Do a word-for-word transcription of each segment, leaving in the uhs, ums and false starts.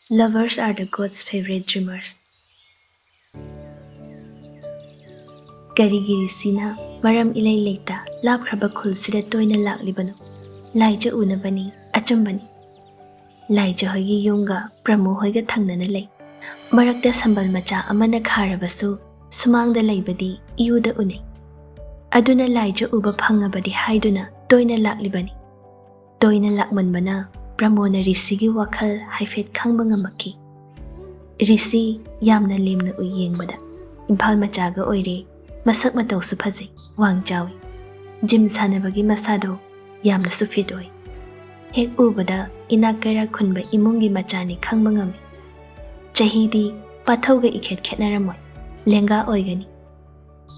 Lovers are the gods' favorite dreamers. ꯀꯔꯤꯒꯤ ꯔꯤꯁꯤꯅ ꯃꯔꯝ ꯏꯂꯩ ꯂꯩꯇ ꯂꯥꯞꯈ꯭ꯔꯕ ꯈꯨꯜꯁꯤꯗ ꯇꯣꯏꯅ ꯂꯥꯛꯂꯤꯕꯅꯣ? ꯂꯥꯏꯖ ꯎꯅꯕꯅꯤ, ꯑꯆꯨꯝꯕꯅꯤ꯫ ꯂꯥꯏꯖ ꯍꯣꯏꯒꯤ ꯌꯨꯝꯒ ꯄ꯭ꯔꯃꯣ ꯍꯣꯏꯒ ꯊꯪꯅꯅ ꯂꯩ꯫ ꯃꯔꯛꯇ ꯁꯝꯕꯜ ꯃꯆꯥ ꯑꯃꯅ ꯈꯥꯔꯕꯁꯨ ꯁꯨꯃꯥꯡꯗ ꯂꯩꯕꯗꯤ ꯏꯎꯗ ꯎꯅꯩ꯫ ꯑꯗꯨꯅ ꯂꯥꯏꯖ ꯎꯕ ꯐꯪꯉꯕꯗꯤ ꯍꯥꯏꯗꯨꯅ ꯇꯣꯏꯅ ꯂꯥꯛꯂꯤꯕꯅꯤ꯫ ꯇꯣꯏꯅ ꯂꯥꯛꯃꯟꯕꯅ ꯄ꯭ꯔꯃꯣꯅ ꯔꯤꯁꯤꯒꯤ ꯋꯥꯈꯜ ꯍꯥꯏꯐꯦꯠ ꯈꯪꯕ ꯉꯝꯃꯛꯈꯤ꯫ ꯔꯤꯁꯤ ꯌꯥꯝꯅ ꯂꯦꯝꯅ ꯎꯏ ꯌꯦꯡꯕꯗ꯫ ꯏꯝꯐꯥꯜ ꯃꯆꯥꯒ ꯑꯣꯏꯔꯦ, ꯃꯁꯛ ꯃꯇꯧꯁꯨ ꯐꯖꯩ, ꯋꯥꯡ ꯆꯥꯎꯏ꯫ ꯖꯤꯝ ꯁꯥꯟꯅꯕꯒꯤ ꯃꯁꯥꯗꯣ ꯌꯥꯝꯅꯁꯨ ꯐꯤꯠ ꯑꯣꯏ꯫ ꯍꯦꯛ ꯎꯕꯗ ꯏꯅꯥꯛ ꯀꯩꯔꯥꯛ ꯈꯨꯟꯕ ꯏꯃꯨꯡꯒꯤ ꯃꯆꯥꯅꯤ ꯈꯪꯕ ꯉꯝꯃꯤ꯫ ꯆꯍꯤꯗꯤ ꯄꯥꯊꯧꯒ ꯏꯈꯦꯠ ꯈꯦꯠꯅꯔꯝꯃꯣꯏ, ꯂꯦꯡꯒꯥ ꯑꯣꯏꯒꯅꯤ꯫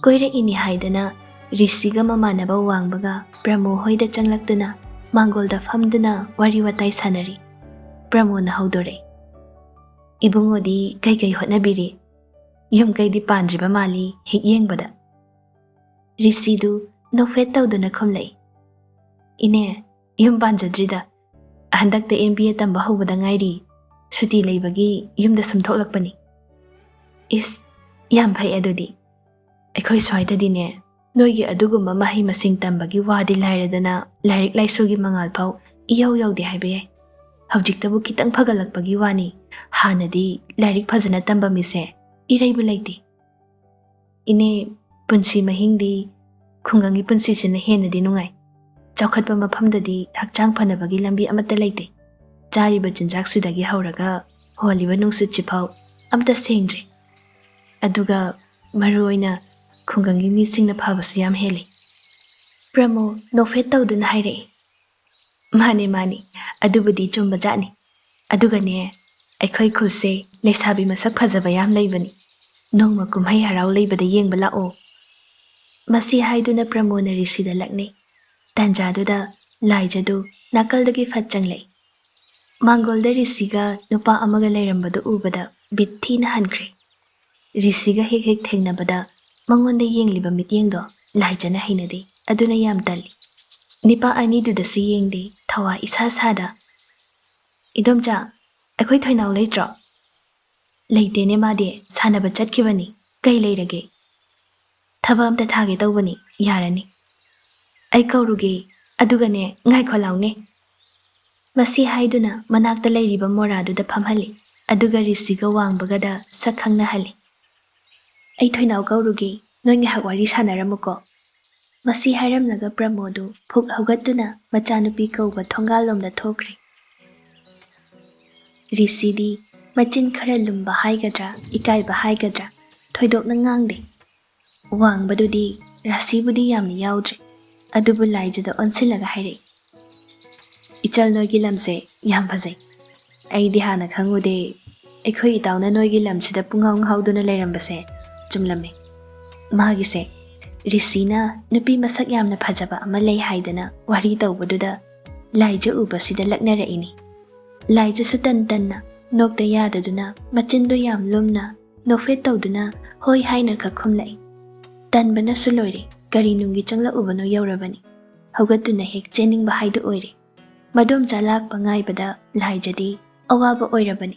ꯀꯣꯏꯔꯛꯏꯅꯤ ꯍꯥꯏꯗꯅ ꯔꯤꯁꯤꯒ ꯃꯃꯥꯟꯅꯕ ꯋꯥꯡꯕꯒ ꯄ꯭ꯔꯃꯣ ꯍꯣꯏꯗ ꯆꯪꯂꯛꯇꯨꯅ ꯃꯥꯡꯒꯣꯜꯗ ꯐꯝꯗꯨꯅ ꯋꯥꯔꯤ ꯋꯥꯇꯥꯏ ꯁꯥꯟꯅꯔꯤ꯫ ꯄ꯭ꯔꯃꯣꯅ ꯍꯧꯗꯣꯔꯛꯏ, "ꯏꯕꯨꯡꯉꯣꯗꯤ ꯀꯩꯀꯩ ꯍꯣꯠꯅꯕꯤꯔꯤ? ꯌꯨꯝ ꯀꯩꯗꯤ ꯄꯥꯟꯗ꯭ꯔꯤꯕ ꯃꯥꯜꯂꯤ ꯍꯦꯛ ꯌꯦꯡꯕꯗ?" ꯔꯤꯁꯤꯗꯨ ꯅꯣꯛꯐꯦꯠ ꯇꯧꯗꯨꯅ ꯈꯨꯝꯂꯛꯏ, "ꯏꯅꯦ, ꯌꯨꯝ ꯄꯥꯟꯖꯗ꯭ꯔꯤꯗ꯫ ꯍꯟꯗꯛꯇ ꯑꯦꯝ ꯕꯤ ꯑꯦ ꯇꯝꯕ ꯍꯧꯕꯗ ꯉꯥꯏꯔꯤ꯫ ꯁꯨꯇꯤ ꯂꯩꯕꯒꯤ ꯌꯨꯝꯗ ꯁꯨꯝ ꯊꯣꯛꯂꯛꯄꯅꯤ꯫" "ꯏꯁ, ꯌꯥꯝ ꯐꯩ ꯑꯗꯨꯗꯤ꯫ ꯑꯩꯈꯣꯏ ꯁ꯭ꯋꯥꯏꯗꯗꯤꯅꯦ, ꯅꯣꯏꯒꯤ ꯑꯗꯨꯒꯨꯝꯕ ꯃꯍꯩ ꯃꯁꯤꯡ ꯇꯝꯕꯒꯤ ꯋꯥꯗꯤ ꯂꯥꯏꯔꯗꯅ ꯂꯥꯏꯔꯤꯛ ꯂꯥꯏꯁꯨꯒꯤ ꯃꯉꯥꯜ ꯐꯥꯎ ꯏꯌꯧ ꯌꯧꯗꯦ ꯍꯥꯏꯕ ꯌꯥꯏ꯫ ꯍꯧꯖꯤꯛꯇꯕꯨ ꯈꯤꯇꯪ ꯐꯒꯠꯂꯛꯄꯒꯤ ꯋꯥꯅꯤ꯫ ꯍꯥꯟꯅꯗꯤ ꯂꯥꯏꯔꯤꯛ ꯐꯖꯅ ꯇꯝꯕ ꯃꯤꯁꯦ ꯏꯔꯩꯕꯨ ꯂꯩꯇꯦ꯫ ꯏꯅꯦ, ꯄꯨꯟꯁꯤ ꯃꯍꯤꯡꯗꯤ ꯈꯨꯡꯒꯪꯒꯤ ꯄꯨꯟꯁꯤꯁꯤꯅ ꯍꯦꯟꯅꯗꯤ ꯅꯨꯡꯉꯥꯏ꯫ ꯆꯥꯎꯈꯠꯄ ꯃꯐꯝꯗꯗꯤ ꯍꯛꯆꯥꯡ ꯐꯅꯕꯒꯤ ꯂꯝꯕꯤ ꯑꯃꯠꯇ ꯂꯩꯇꯦ꯫ ꯆꯥꯔꯤꯕ ꯆꯤꯟꯖꯥꯛꯁꯤꯗꯒꯤ ꯍꯧꯔꯒ ꯍꯣꯜꯂꯤꯕ ꯅꯨꯡꯁꯤꯠꯁꯤꯐꯥꯎ ꯑꯃꯠꯇ ꯁꯦꯡꯗ꯭ꯔꯦ꯫ ꯑꯗꯨꯒ ꯃꯔꯨ ꯑꯣꯏꯅ ꯈꯨꯡꯒꯪꯒꯤ ꯃꯤꯁꯤꯡꯅ ꯐꯕꯁꯨ ꯌꯥꯝ ꯍꯦꯜꯂꯤ꯫" ꯄ꯭ꯔꯃꯣ ꯅꯣꯛꯐꯦꯠ ꯇꯧꯗꯨꯅ ꯍꯥꯏꯔꯛꯏ, "ꯃꯥꯅꯦ, ꯃꯥꯅꯦ, ꯑꯗꯨꯕꯨꯗꯤ ꯆꯨꯝꯕꯖꯥꯠꯅꯤ꯫ ꯑꯗꯨꯒꯅꯦ, ꯑꯩꯈꯣꯏ ꯈꯨꯜꯁꯦ ꯂꯩꯁꯥꯕꯤ ꯃꯁꯛ ꯐꯖꯕ ꯌꯥꯝ ꯂꯩꯕꯅꯤ꯫ ꯅꯣꯡꯃ ꯀꯨꯝꯍꯩ ꯍꯔꯥꯎ ꯂꯩꯕꯗ ꯌꯦꯡꯕ ꯂꯥꯛꯑꯣ꯫" ꯃꯁꯤ ꯍꯥꯏꯗꯨꯅ ꯄ꯭ꯔꯃꯣꯅ ꯔꯤꯁꯤꯗ ꯂꯛꯅꯩ꯫ ꯇꯥꯟꯖꯥꯗꯨꯗ ꯂꯥꯏꯖꯗꯨ ꯅꯥꯀꯜꯗꯒꯤ ꯐꯠ ꯆꯪꯂꯛꯏ꯫ ꯃꯥꯡꯒꯣꯜꯗ ꯔꯤꯁꯤꯒ ꯅꯨꯄꯥ ꯑꯃꯒ ꯂꯩꯔꯝꯕꯗꯨ ꯎꯕꯗ ꯕꯤꯠ ꯊꯤꯅ ꯍꯟꯈ꯭ꯔꯦ꯫ ꯔꯤꯁꯤꯒ ꯍꯦꯛ ꯍꯦꯛ ꯊꯦꯡꯅꯕꯗ ꯃꯉꯣꯟꯗ ꯌꯦꯡꯂꯤꯕ ꯃꯤꯠꯌꯦꯡꯗꯣ ꯂꯥꯏꯖꯅ ꯍꯩꯅꯗꯦ, ꯑꯗꯨꯅ ꯌꯥꯝ ꯇꯜꯂꯤ꯫ ꯅꯤꯄꯥ ꯑꯅꯤꯗꯨꯗꯁꯨ ꯌꯦꯡꯗꯦ, ꯊꯋꯥ ꯏꯁꯥ ꯁꯥꯗ, "ꯏꯗꯣꯝꯆꯥ, "ꯑꯩꯈꯣꯏ ꯊꯣꯏꯅꯥꯎ ꯂꯩꯇ꯭ꯔꯣ?" "ꯂꯩꯇꯦꯅꯦ, ꯃꯥꯗꯤ ꯁꯥꯟꯅꯕ ꯆꯠꯈꯤꯕꯅꯤ꯫ ꯀꯩ ꯂꯩꯔꯒꯦ?" "ꯊꯕꯛ ꯑꯝꯇ ꯊꯥꯒꯦ ꯇꯧꯕꯅꯤ, ꯌꯥꯔꯅꯤ?" "ꯑꯩ ꯀꯧꯔꯨꯒꯦ꯫ ꯑꯗꯨꯒꯅꯦ, ꯉꯥꯏꯈꯣ ꯂꯥꯎꯅꯦ꯫" ꯃꯁꯤ ꯍꯥꯏꯗꯨꯅ ꯃꯅꯥꯛꯇ ꯂꯩꯔꯤꯕ ꯃꯣꯔꯥꯗꯨꯗ ꯐꯝꯍꯜꯂꯤ꯫ ꯑꯗꯨꯒ ꯔꯤꯁꯤꯒ ꯋꯥꯡꯕꯒꯗ ꯁꯛ ꯈꯪꯅꯍꯜꯂꯤ꯫ "ꯑꯩ ꯊꯣꯏꯅꯥꯎ ꯀꯧꯔꯨꯒꯦ, ꯅꯣꯏ ꯉꯥꯏꯍꯥꯛ ꯋꯥꯔꯤ ꯁꯥꯟꯅꯔꯝꯃꯨꯀꯣ꯫" ꯃꯁꯤ ꯍꯥꯏꯔꯝꯂꯒ ꯄ꯭ꯔꯃꯣꯗꯨ ꯐꯨꯛ ꯍꯧꯒꯠꯇꯨꯅ ꯃꯆꯥꯅꯨꯄꯤ ꯀꯧꯕ ꯊꯣꯡꯒꯥꯜꯂꯣꯝꯗ ꯊꯣꯛꯈ꯭ꯔꯦ꯫ ꯔꯤꯁꯤꯗꯤ ꯃꯆꯤꯟ ꯈꯔ ꯂꯨꯝꯕ ꯍꯥꯏꯒꯗ꯭ꯔꯥ, ꯏꯀꯥꯏꯕ ꯍꯥꯏꯒꯗ꯭ꯔꯥ, ꯊꯣꯏꯗꯣꯛꯅ ꯉꯥꯡꯗꯦ꯫ ꯋꯥꯡꯕꯗꯨꯗꯤ ꯔꯥꯁꯤꯕꯨꯗꯤ ꯌꯥꯝꯅ ꯌꯥꯎꯗ꯭ꯔꯦ, ꯑꯗꯨꯕꯨ ꯂꯥꯏꯖꯗ ꯑꯣꯟꯁꯤꯜꯂꯒ ꯍꯥꯏꯔꯛꯏ, "ꯏꯆꯜ, ꯅꯣꯏꯒꯤ ꯂꯝꯁꯦ ꯌꯥꯝ ꯐꯖꯩ꯫ ꯑꯩꯗꯤ ꯍꯥꯟꯅ ꯈꯪꯉꯨꯗꯦ꯫ ꯑꯩꯈꯣꯏ ꯏꯇꯥꯎꯅ ꯅꯣꯏꯒꯤ ꯂꯝꯁꯤꯗ ꯄꯨꯡꯉꯥꯎ ꯉꯥꯎꯗꯨꯅ ꯂꯩꯔꯝꯕꯁꯦ ꯆꯨꯝꯂꯝꯃꯦ꯫" ꯃꯥꯒꯤꯁꯦ ꯔꯤꯁꯤꯅ ꯅꯨꯄꯤ ꯃꯁꯛ ꯌꯥꯝꯅ ꯐꯖꯕ ꯑꯃ ꯂꯩ ꯍꯥꯏꯗꯅ ꯋꯥꯔꯤ ꯇꯧꯕꯗꯨꯗ ꯂꯥꯏꯖ ꯎꯕꯁꯤꯗ ꯂꯛꯅꯔꯛꯏꯅꯤ꯫ ꯂꯥꯏꯖꯁꯨ ꯇꯟ ꯇꯟꯅ ꯅꯣꯛꯇ ꯌꯥꯗꯗꯨꯅ ꯃꯆꯤꯟꯗꯣ ꯌꯥꯝ ꯂꯨꯝꯅ ꯅꯣꯛꯐꯦꯠ ꯇꯧꯗꯨꯅ ꯍꯣꯏ ꯍꯥꯏꯅ ꯈꯛ ꯈꯨꯝꯂꯛꯏ꯫ ꯇꯟꯕꯅꯁꯨ ꯂꯣꯏꯔꯦ, ꯀꯔꯤ ꯅꯨꯡꯒꯤ ꯆꯪꯂꯛꯎꯕꯅꯣ ꯌꯧꯔꯕꯅꯤ꯫ ꯍꯧꯒꯠꯇꯨꯅ ꯍꯦꯛ ꯆꯦꯟꯅꯤꯡꯕ ꯍꯥꯏꯗꯨ ꯑꯣꯏꯔꯦ꯫ ꯃꯗꯣꯝꯆꯥ ꯂꯥꯛꯄ ꯉꯥꯏꯕꯗ ꯂꯥꯏꯖꯗꯤ ꯑꯋꯥꯕ ꯑꯣꯏꯔꯕꯅꯤ꯫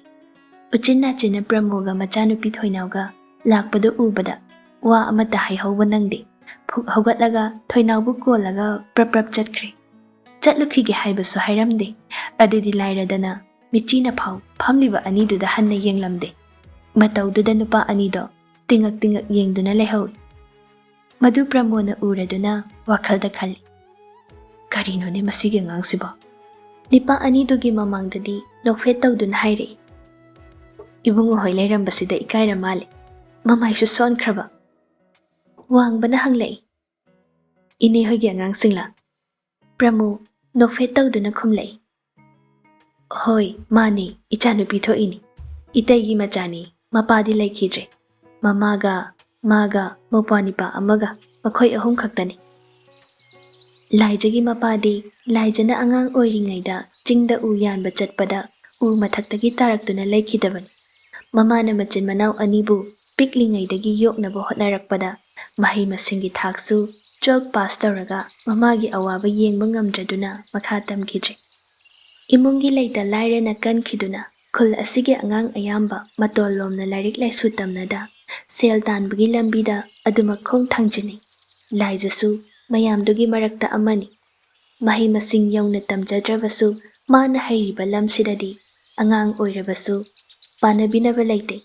ꯎꯆꯤꯟ ꯅꯥꯆꯤꯟꯅ ꯄ꯭ꯔꯃꯣꯒ ꯃꯆꯥꯅꯨꯄꯤ ꯊꯣꯏꯅꯥꯎꯒ ꯂꯥꯛꯄꯗꯨ ꯎꯕꯗ ꯋꯥ ꯑꯃꯠꯇ ꯍꯥꯏꯍꯧꯕ ꯅꯪꯗꯦ꯫ ꯐꯨꯛ ꯍꯧꯒꯠꯂꯒ ꯊꯣꯏꯅꯥꯎꯕꯨ ꯀꯣꯜꯂꯒ ꯄ꯭ꯔꯞ ꯄ꯭ꯔꯞ ꯆꯠꯈ꯭ꯔꯦ꯫ ꯆꯠꯂꯨꯈꯤꯒꯦ ꯍꯥꯏꯕꯁꯨ ꯍꯥꯏꯔꯝꯗꯦ꯫ ꯑꯗꯨꯗꯤ ꯂꯥꯏꯔꯗꯅ ꯃꯤꯆꯤꯅ ꯐꯥꯎ ꯐꯝꯂꯤꯕ ꯑꯅꯤꯗꯨꯗ ꯍꯟꯅ ꯌꯦꯡꯂꯝꯗꯦ꯫ ꯃꯇꯧꯗꯨꯗ ꯅꯨꯄꯥ ꯑꯅꯤꯗꯣ ꯇꯤꯉꯛ ꯇꯤꯉꯛ ꯌꯦꯡꯗꯨꯅ ꯂꯩꯍꯧꯏ꯫ ꯃꯗꯨ ꯄ꯭ꯔꯃꯣꯅ ꯎꯔꯗꯨꯅ ꯋꯥꯈꯜꯗ ꯈꯜꯂꯤ, "ꯀꯔꯤꯅꯣꯅꯦ ꯃꯁꯤꯒꯤ ꯑꯉꯥꯡꯁꯤꯕꯣ?" ꯅꯤꯄꯥ ꯑꯅꯤꯗꯨꯒꯤ ꯃꯃꯥꯡꯗꯗꯤ ꯅꯣꯛꯐꯦꯠ ꯇꯧꯗꯨꯅ ꯍꯥꯏꯔꯛꯏ, "ꯏꯕꯨꯡꯉꯣ ꯍꯣꯏ ꯂꯩꯔꯝꯕꯁꯤꯗ ꯏꯀꯥꯏꯔ ꯃꯥꯜꯂꯦ꯫ ꯃꯃꯥꯏꯁꯨ ꯁꯣꯟꯈ꯭ꯔꯕ?" ꯋꯥꯡꯕꯅ ꯍꯪꯂꯛꯏ, "ꯏꯅꯦ ꯍꯣꯏꯒꯤ ꯑꯉꯥꯡꯁꯤꯡꯂꯥ?" ꯄ꯭ꯔꯃꯨ ꯅꯣꯛꯐꯦꯠ ꯇꯧꯗꯨꯅ ꯈꯨꯝꯂꯛꯏ, "ꯍꯣꯏ, ꯃꯥꯅꯤ, ꯏꯆꯥꯅꯨꯄꯤ ꯊꯣꯛꯏꯅꯤ꯫ ꯏꯇꯩꯒꯤ ꯃꯆꯥꯅꯤ, ꯃꯄꯥꯗꯤ ꯂꯩꯈꯤꯗ꯭ꯔꯦ꯫ ꯃꯃꯥꯒ, ꯃꯥꯒ, ꯃꯧꯄ꯭ꯋꯥ ꯅꯤꯄꯥ ꯑꯃꯒ, ꯃꯈꯣꯏ ꯑꯍꯨꯝ ꯈꯛꯇꯅꯤ꯫" ꯂꯥꯏꯖꯒꯤ ꯃꯄꯥꯗꯤ ꯂꯥꯏꯖꯅ ꯑꯉꯥꯡ ꯑꯣꯏꯔꯤꯉꯩꯗ ꯆꯤꯡꯗ ꯎ ꯌꯥꯟꯕ ꯆꯠꯄꯗ ꯎ ꯃꯊꯛꯇꯒꯤ ꯇꯥꯔꯛꯇꯨꯅ ꯂꯩꯈꯤꯗꯕꯅꯤ꯫ ꯃꯃꯥꯅ ꯃꯆꯤꯟ ꯃꯅꯥꯎ ꯑꯅꯤꯕꯨ ꯄꯤꯛꯂꯤꯉꯩꯗꯒꯤ ꯌꯣꯛꯅꯕ ꯍꯣꯠꯅꯔꯛꯄꯗ ꯃꯍꯩ ꯃꯁꯤꯡꯒꯤ ꯊꯥꯛꯁꯨ ꯇꯨꯋꯦꯜꯐ ꯄꯥꯁ ꯇꯧꯔꯒ ꯃꯃꯥꯒꯤ ꯑꯋꯥꯕ ꯌꯦꯡꯕ ꯉꯝꯗ꯭ꯔꯗꯨꯅ ꯃꯈꯥ ꯇꯝꯈꯤꯗ꯭ꯔꯦ꯫ ꯏꯃꯨꯡꯒꯤ ꯂꯩꯇ ꯂꯥꯏꯔꯅ ꯀꯟꯈꯤꯗꯨꯅ ꯈꯨꯜ ꯑꯁꯤꯒꯤ ꯑꯉꯥꯡ ꯑꯌꯥꯝꯕ ꯃꯇꯣꯜ ꯂꯣꯝꯅ ꯂꯥꯏꯔꯤꯛ ꯂꯥꯏꯁꯨ ꯇꯝꯅꯗ ꯁꯦꯜ ꯇꯥꯟꯕꯒꯤ ꯂꯝꯕꯤꯗ ꯑꯗꯨꯃꯛ ꯈꯣꯡ ꯊꯥꯡꯖꯤꯟꯅꯩ꯫ ꯂꯥꯏꯖꯁꯨ ꯃꯌꯥꯝꯗꯨꯒꯤ ꯃꯔꯛꯇ ꯑꯃꯅꯤ꯫ ꯃꯍꯩ ꯃꯁꯤꯡ ꯌꯧꯅ ꯇꯝꯖꯗ꯭ꯔꯕꯁꯨ ꯃꯥꯅ ꯍꯩꯔꯤꯕ ꯂꯝꯁꯤꯗꯗꯤ ꯑꯉꯥꯡ ꯑꯣꯏꯔꯕꯁꯨ ꯄꯥꯟꯅꯕꯤꯅꯕ ꯂꯩꯇꯦ꯫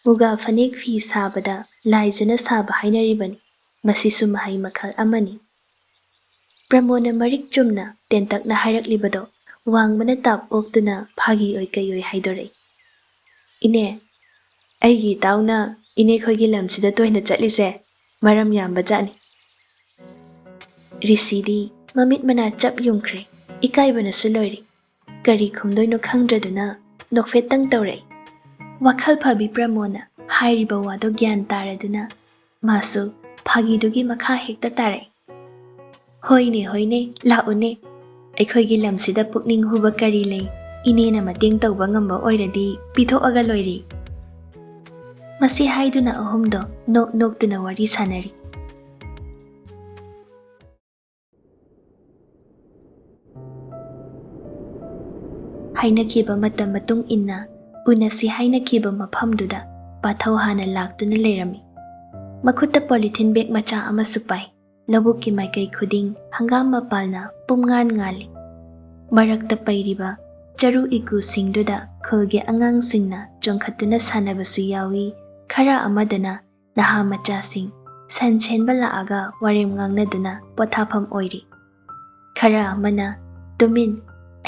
ꯃꯨꯒꯥ ꯐꯅꯦꯛ ꯐꯤ ꯁꯥꯕꯗ ꯂꯥꯏꯖꯅ ꯁꯥꯕ ꯍꯥꯏꯅꯔꯤꯕꯅꯤ꯫ ꯃꯁꯤꯁꯨ ꯃꯍꯩ ꯃꯈꯜ ꯑꯃꯅꯤ꯫ ꯄ꯭ꯔꯃꯣꯗꯅ ꯃꯔꯤꯛ ꯆꯨꯝꯅ ꯇꯦꯟꯇꯛꯅ ꯍꯥꯏꯔꯛꯂꯤꯕꯗꯣ ꯋꯥꯡꯃꯅ ꯇꯥꯞ ꯑꯣꯛꯇꯨꯅ ꯐꯥꯒꯤ ꯑꯣꯏ ꯀꯩ ꯑꯣꯏ ꯍꯥꯏꯗꯣꯔꯛꯏ꯫ "ꯏꯅꯦ, ꯑꯩꯒꯤ ꯏꯇꯥꯎꯅ ꯏꯅꯦꯈꯣꯏꯒꯤ ꯂꯝꯁꯤꯗ ꯇꯣꯏꯅ ꯆꯠꯂꯤꯁꯦ ꯃꯔꯝ ꯌꯥꯝꯕ ꯖꯥꯠꯅꯤ꯫" ꯔꯤꯁꯤꯗꯤ ꯃꯃꯤꯠ ꯃꯅꯥ ꯆꯞ ꯌꯨꯡꯈ꯭ꯔꯦ, ꯏꯀꯥꯏꯕꯅꯁꯨ ꯂꯣꯏꯔꯦ꯫ ꯀꯔꯤ ꯈꯨꯝꯗꯣꯏꯅꯣ ꯈꯪꯗ꯭ꯔꯗꯨꯅ ꯅꯣꯛꯐꯦꯠꯇꯪ ꯇꯧꯔꯛꯏ꯫ ꯋꯥꯈꯜ ꯐꯕꯤ ꯄ꯭ꯔꯃꯣꯗꯅ ꯍꯥꯏꯔꯤꯕ ꯋꯥꯗꯣ ꯒ꯭ꯌꯥꯟ ꯇꯥꯔꯗꯨꯅ ꯃꯥꯁꯨ ꯐꯥꯒꯤꯗꯨꯒꯤ ꯃꯈꯥ ꯍꯦꯛꯇ ꯇꯥꯔꯛꯏ꯫ "ꯍꯣꯏꯅꯦ, ꯍꯣꯏꯅꯦ, ꯂꯥꯛꯎꯅꯦ꯫ ꯑꯩꯈꯣꯏꯒꯤ ꯂꯝꯁꯤꯗ ꯄꯨꯛꯅꯤꯡ ꯍꯨꯕ ꯀꯔꯤ ꯂꯩ? ꯏꯅꯦꯅ ꯃꯇꯦꯡ ꯇꯧꯕ ꯉꯝꯕ ꯑꯣꯏꯔꯗꯤ ꯄꯤꯊꯣꯛꯑꯒ ꯂꯣꯏꯔꯦ꯫" ꯃꯁꯤ ꯍꯥꯏꯗꯨꯅ ꯑꯍꯨꯝꯗꯣ ꯅꯣꯛ ꯅꯣꯛꯇꯨꯅ ꯋꯥꯔꯤ ꯁꯥꯟꯅꯔꯤ꯫ ꯍꯥꯏꯅꯈꯤꯕ ꯃꯇꯝ ꯃꯇꯨꯡ ꯏꯟꯅ ꯎꯅꯁꯤ ꯍꯥꯏꯅꯈꯤꯕ ꯃꯐꯝꯗꯨꯗ ꯄꯥꯊꯧ ꯍꯥꯟꯅ ꯂꯥꯛꯇꯨꯅ ꯂꯩꯔꯝꯃꯤ꯫ ꯃꯈꯨꯠꯇ ꯄꯣꯂꯤꯊꯤꯟ ꯕꯦꯒ ꯃꯆꯥ ꯑꯃꯁꯨ ꯄꯥꯏ꯫ ꯂꯧꯕꯨꯛꯀꯤ ꯃꯥꯏꯀꯩ ꯈꯨꯗꯤꯡ ꯍꯪꯒꯥꯝ ꯃꯄꯥꯜꯅ ꯄꯨꯝꯉꯥꯟ ꯉꯥꯜꯂꯤ꯫ ꯃꯔꯛꯇ ꯄꯩꯔꯤꯕ ꯆꯔꯨ ꯏꯀꯨꯁꯤꯡꯗꯨꯗ ꯈꯨꯜꯒꯤ ꯑꯉꯥꯡꯁꯤꯡꯅ ꯆꯣꯡꯈꯠꯇꯨꯅ ꯁꯥꯟꯅꯕꯁꯨ ꯌꯥꯎꯏ꯫ ꯈꯔ ꯑꯃꯗꯅ ꯅꯍꯥ ꯃꯆꯥꯁꯤꯡ ꯁꯟ ꯁꯦꯟꯕ ꯂꯥꯛꯑꯒ ꯋꯥꯔꯦꯝ ꯉꯥꯡꯅꯗꯨꯅ ꯄꯣꯊꯥꯐꯝ ꯑꯣꯏꯔꯤ꯫ ꯈꯔ ꯑꯃꯅ ꯇꯨꯃꯤꯟ,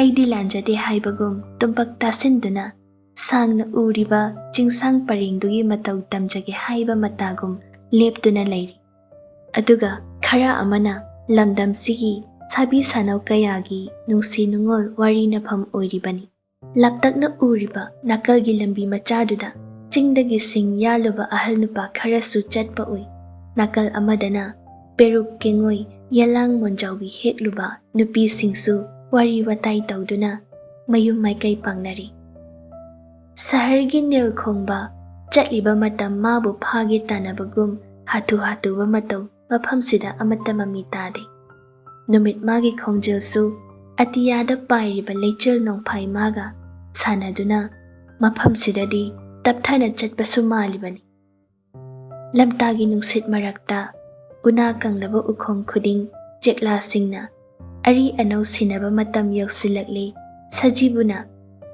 "ꯑꯩꯗꯤ ꯂꯥꯟꯖꯗꯦ" ꯍꯥꯏꯕꯒꯨꯝ ꯇꯨꯝꯄꯛ ꯇꯥꯁꯤꯟꯗꯨꯅ ꯁꯥꯡꯅ ꯎꯔꯤꯕ ꯆꯤꯡꯁꯥꯡ ꯄꯔꯦꯡꯗꯨꯒꯤ ꯃꯇꯧ ꯇꯝꯖꯒꯦ ꯍꯥꯏꯕ ꯃꯇꯥꯒꯨꯝ ꯂꯦꯞꯇꯨꯅ ꯂꯩꯔꯤ꯫ ꯑꯗꯨꯒ ꯈꯔ ꯑꯃꯅ ꯂꯝꯗꯝꯁꯤꯒꯤ ꯁꯥꯕꯤ ꯁꯥꯅꯧ ꯀꯌꯥꯒꯤ ꯅꯨꯡꯁꯤ ꯅꯨꯡꯉꯣꯜ ꯋꯥꯔꯤꯅꯐꯝ ꯑꯣꯏꯔꯤꯕꯅꯤ꯫ ꯂꯥꯞꯇꯛꯅ ꯎꯔꯤꯕ ꯅꯥꯀꯜꯒꯤ ꯂꯝꯕꯤ ꯃꯆꯥꯗꯨꯗ ꯆꯤꯡꯗꯒꯤ ꯁꯤꯡ ꯌꯥꯜꯂꯨꯕ ꯑꯍꯜ ꯅꯨꯄꯥ ꯈꯔꯁꯨ ꯆꯠꯄ ꯎꯏ꯫ ꯅꯥꯀꯜ ꯑꯃꯗꯅ ꯄꯦꯔꯨꯛ ꯀꯦꯡꯉꯣꯏ ꯌꯦꯂꯥꯡ ꯃꯣꯟꯖꯥꯎꯕꯤ ꯍꯦꯛꯂꯨꯕ ꯅꯨꯄꯤꯁꯤꯡꯁꯨ ꯋꯥꯔꯤ ꯋꯥꯇꯥꯏ ꯇꯧꯗꯨꯅ ꯃꯌꯨꯝ ꯃꯥꯏꯀꯩ ꯄꯥꯡꯅꯔꯤ꯫ ꯁꯍꯔꯒꯤ ꯅꯤꯜ ꯈꯣꯡꯕ ꯆꯠꯂꯤꯕ ꯃꯇꯝ ꯃꯥꯕꯨ ꯐꯥꯒꯦ ꯇꯥꯟꯅꯕꯒꯨꯝ ꯍꯥꯊꯨ ꯍꯥꯊꯨꯕ ꯃꯇꯧ ꯃꯐꯝꯁꯤꯗ ꯑꯃꯠꯇ ꯃꯃꯤ ꯇꯥꯗꯦ꯫ ꯅꯨꯃꯤꯠ ꯃꯥꯒꯤ ꯈꯣꯡꯖꯦꯜꯁꯨ ꯑꯇꯤꯌꯥꯗ ꯄꯥꯏꯔꯤꯕ ꯂꯩꯆꯤꯜ ꯅꯣꯡꯐꯥꯏ ꯃꯥꯒ ꯁꯥꯟꯅꯗꯨꯅ ꯃꯐꯝꯁꯤꯗꯗꯤ ꯇꯞꯊꯅ ꯆꯠꯄꯁꯨ ꯃꯥꯜꯂꯤꯕꯅꯤ꯫ ꯂꯝꯇꯥꯒꯤ ꯅꯨꯡꯁꯤꯠ ꯃꯔꯛꯇ ꯎꯅꯥ ꯀꯪꯂꯕ ꯎꯈꯣꯡ ꯈꯨꯗꯤꯡ ꯆꯦꯛꯂꯥꯁꯤꯡꯅ ꯑꯔꯤ ꯑꯅꯧ ꯁꯤꯟꯅꯕ ꯃꯇꯝ ꯌꯧꯁꯤꯜꯂꯛꯂꯦ, ꯁꯖꯤꯕꯨꯅ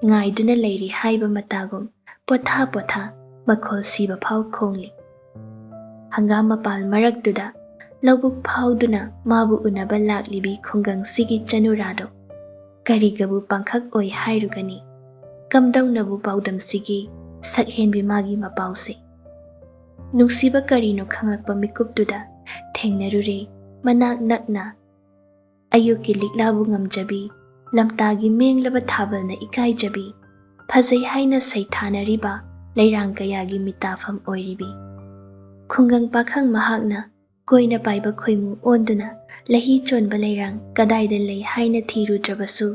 ꯉꯥꯏꯗꯨꯅ ꯂꯩꯔꯤ ꯍꯥꯏꯕ ꯃꯇꯥꯒꯨꯝ ꯄꯣꯊꯥ ꯄꯣꯊꯥ ꯃꯈꯣꯜ ꯁꯤꯕ ꯐꯥꯎ ꯈꯣꯡꯂꯤ꯫ ꯍꯪꯒꯥꯝ ꯃꯄꯥꯜ ꯃꯔꯛꯇꯨꯗ ꯂꯧꯕꯨꯛ ꯐꯥꯎꯗꯨꯅ ꯃꯥꯕꯨ ꯎꯅꯕ ꯂꯥꯛꯂꯤꯕꯤ ꯈꯨꯡꯒꯪꯁꯤꯒꯤ ꯆꯅꯨꯔꯥꯗꯣ ꯀꯔꯤꯒꯕꯨ ꯄꯥꯡꯈꯛ ꯑꯣꯏ ꯍꯥꯏꯔꯨꯒꯅꯤ? ꯀꯝꯗꯧꯅꯕꯨ ꯄꯥꯎꯗꯝꯁꯤꯒꯤ ꯁꯛꯍꯦꯟꯕꯤ ꯃꯥꯒꯤ ꯃꯄꯥꯎꯁꯦ? ꯅꯨꯡꯁꯤꯕ ꯀꯔꯤꯅꯣ ꯈꯪꯂꯛꯄ ꯃꯤꯀꯨꯞꯇꯨꯗ ꯊꯦꯡꯅꯔꯨꯔꯦ ꯃꯅꯥꯛ ꯅꯛꯅ ꯑꯌꯨꯛꯀꯤ ꯂꯤꯛꯂꯥꯕꯨ ꯉꯝꯖꯕꯤ, ꯂꯝꯇꯥꯒꯤ ꯃꯦꯡꯂꯕ ꯊꯥꯕꯜꯅ ꯏꯀꯥꯏꯖꯕꯤ, ꯐꯖꯩ ꯍꯥꯏꯅ ꯁꯩꯊꯥꯅꯔꯤꯕ ꯂꯩꯔꯥꯡ ꯀꯌꯥꯒꯤ ꯃꯤꯇꯥꯐꯝ ꯑꯣꯏꯔꯤꯕꯤ꯫ ꯈꯨꯡꯒꯪ ꯄꯥꯈꯪ ꯃꯍꯥꯛꯅ ꯀꯣꯏꯅ ꯄꯥꯏꯕ ꯈꯣꯏꯃꯨ ꯑꯣꯟꯗꯨꯅ ꯂꯍꯤ ꯆꯣꯟꯕ ꯂꯩꯔꯥꯡ ꯀꯗꯥꯏꯗ ꯂꯩ ꯍꯥꯏꯅ ꯊꯤꯔꯨꯗ꯭ꯔꯕꯁꯨ,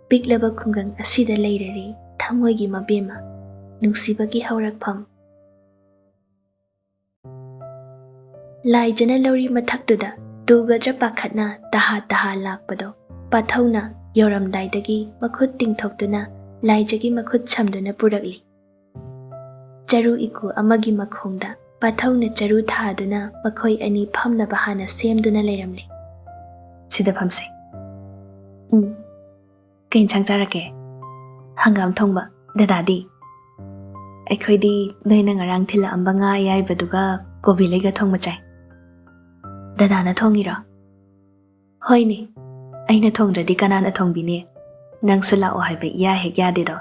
ꯄꯤꯛꯂꯕ ꯈꯨꯡꯒꯪ ꯑꯁꯤꯗ ꯂꯩꯔꯔꯦ ꯊꯃꯣꯏꯒꯤ ꯃꯕꯦꯝꯃ, ꯅꯨꯡꯁꯤꯕꯒꯤ ꯍꯧꯔꯛꯐꯝ꯫ ꯂꯥꯏꯖꯅ ꯂꯧꯔꯤ ꯃꯊꯛꯇꯨꯗ ꯇꯨꯒꯗ꯭ꯔ ꯄꯥꯈꯠꯅ ꯇꯍꯥ ꯇꯍꯥ ꯂꯥꯛꯄꯗꯣ ꯄꯥꯊꯧꯅ ꯌꯧꯔꯝꯗꯥꯏꯗꯒꯤ ꯃꯈꯨꯠ ꯇꯤꯡꯊꯣꯛꯇꯨꯅ ꯂꯥꯏꯖꯒꯤ ꯃꯈꯨꯠ ꯁꯝꯗꯨꯅ ꯄꯨꯔꯛꯂꯤ꯫ ꯆꯔꯨ ꯏꯀꯨ ꯑꯃꯒꯤ ꯃꯈꯣꯡꯗ ꯄꯥꯊꯧꯅ ꯆꯔꯨ ꯊꯥꯗꯨꯅ ꯃꯈꯣꯏ ꯑꯅꯤ ꯐꯝꯅꯕ ꯍꯥꯟꯅ ꯁꯦꯝꯗꯨꯅ ꯂꯩꯔꯝꯂꯦ꯫ "ꯁꯤꯗ ꯐꯝꯁꯦ꯫ ꯎꯝ꯫ ꯀꯩ ꯏꯟꯁꯥꯡ ꯆꯥꯔꯛꯀꯦ?" "ꯍꯪꯒꯥꯝ ꯊꯣꯡꯕ꯫ ꯗꯗꯥꯗꯤ?" "ꯑꯩꯈꯣꯏꯗꯤ ꯅꯣꯏꯅ ꯉꯔꯥꯡ ꯊꯤꯜꯂꯛꯑꯝꯕ ꯉꯥ ꯑꯌꯥꯏꯕꯗꯨꯒ ꯀꯣꯕꯤ ꯂꯩꯒ ꯊꯣꯡꯕ ꯆꯥꯏ꯫" "ꯗꯗꯥꯅ ꯊꯣꯡꯉꯤꯔꯣ?" "ꯍꯣꯏꯅꯦ, ꯑꯩꯅ ꯊꯣꯡꯗ꯭ꯔꯗꯤ ꯀꯅꯥꯅ ꯊꯣꯡꯕꯤꯅꯤ? ꯅꯪꯁꯨ ꯂꯥꯛꯑꯣ ꯍꯥꯏꯕ ꯏꯌꯥ ꯍꯦꯛ ꯌꯥꯗꯦꯗꯣ꯫"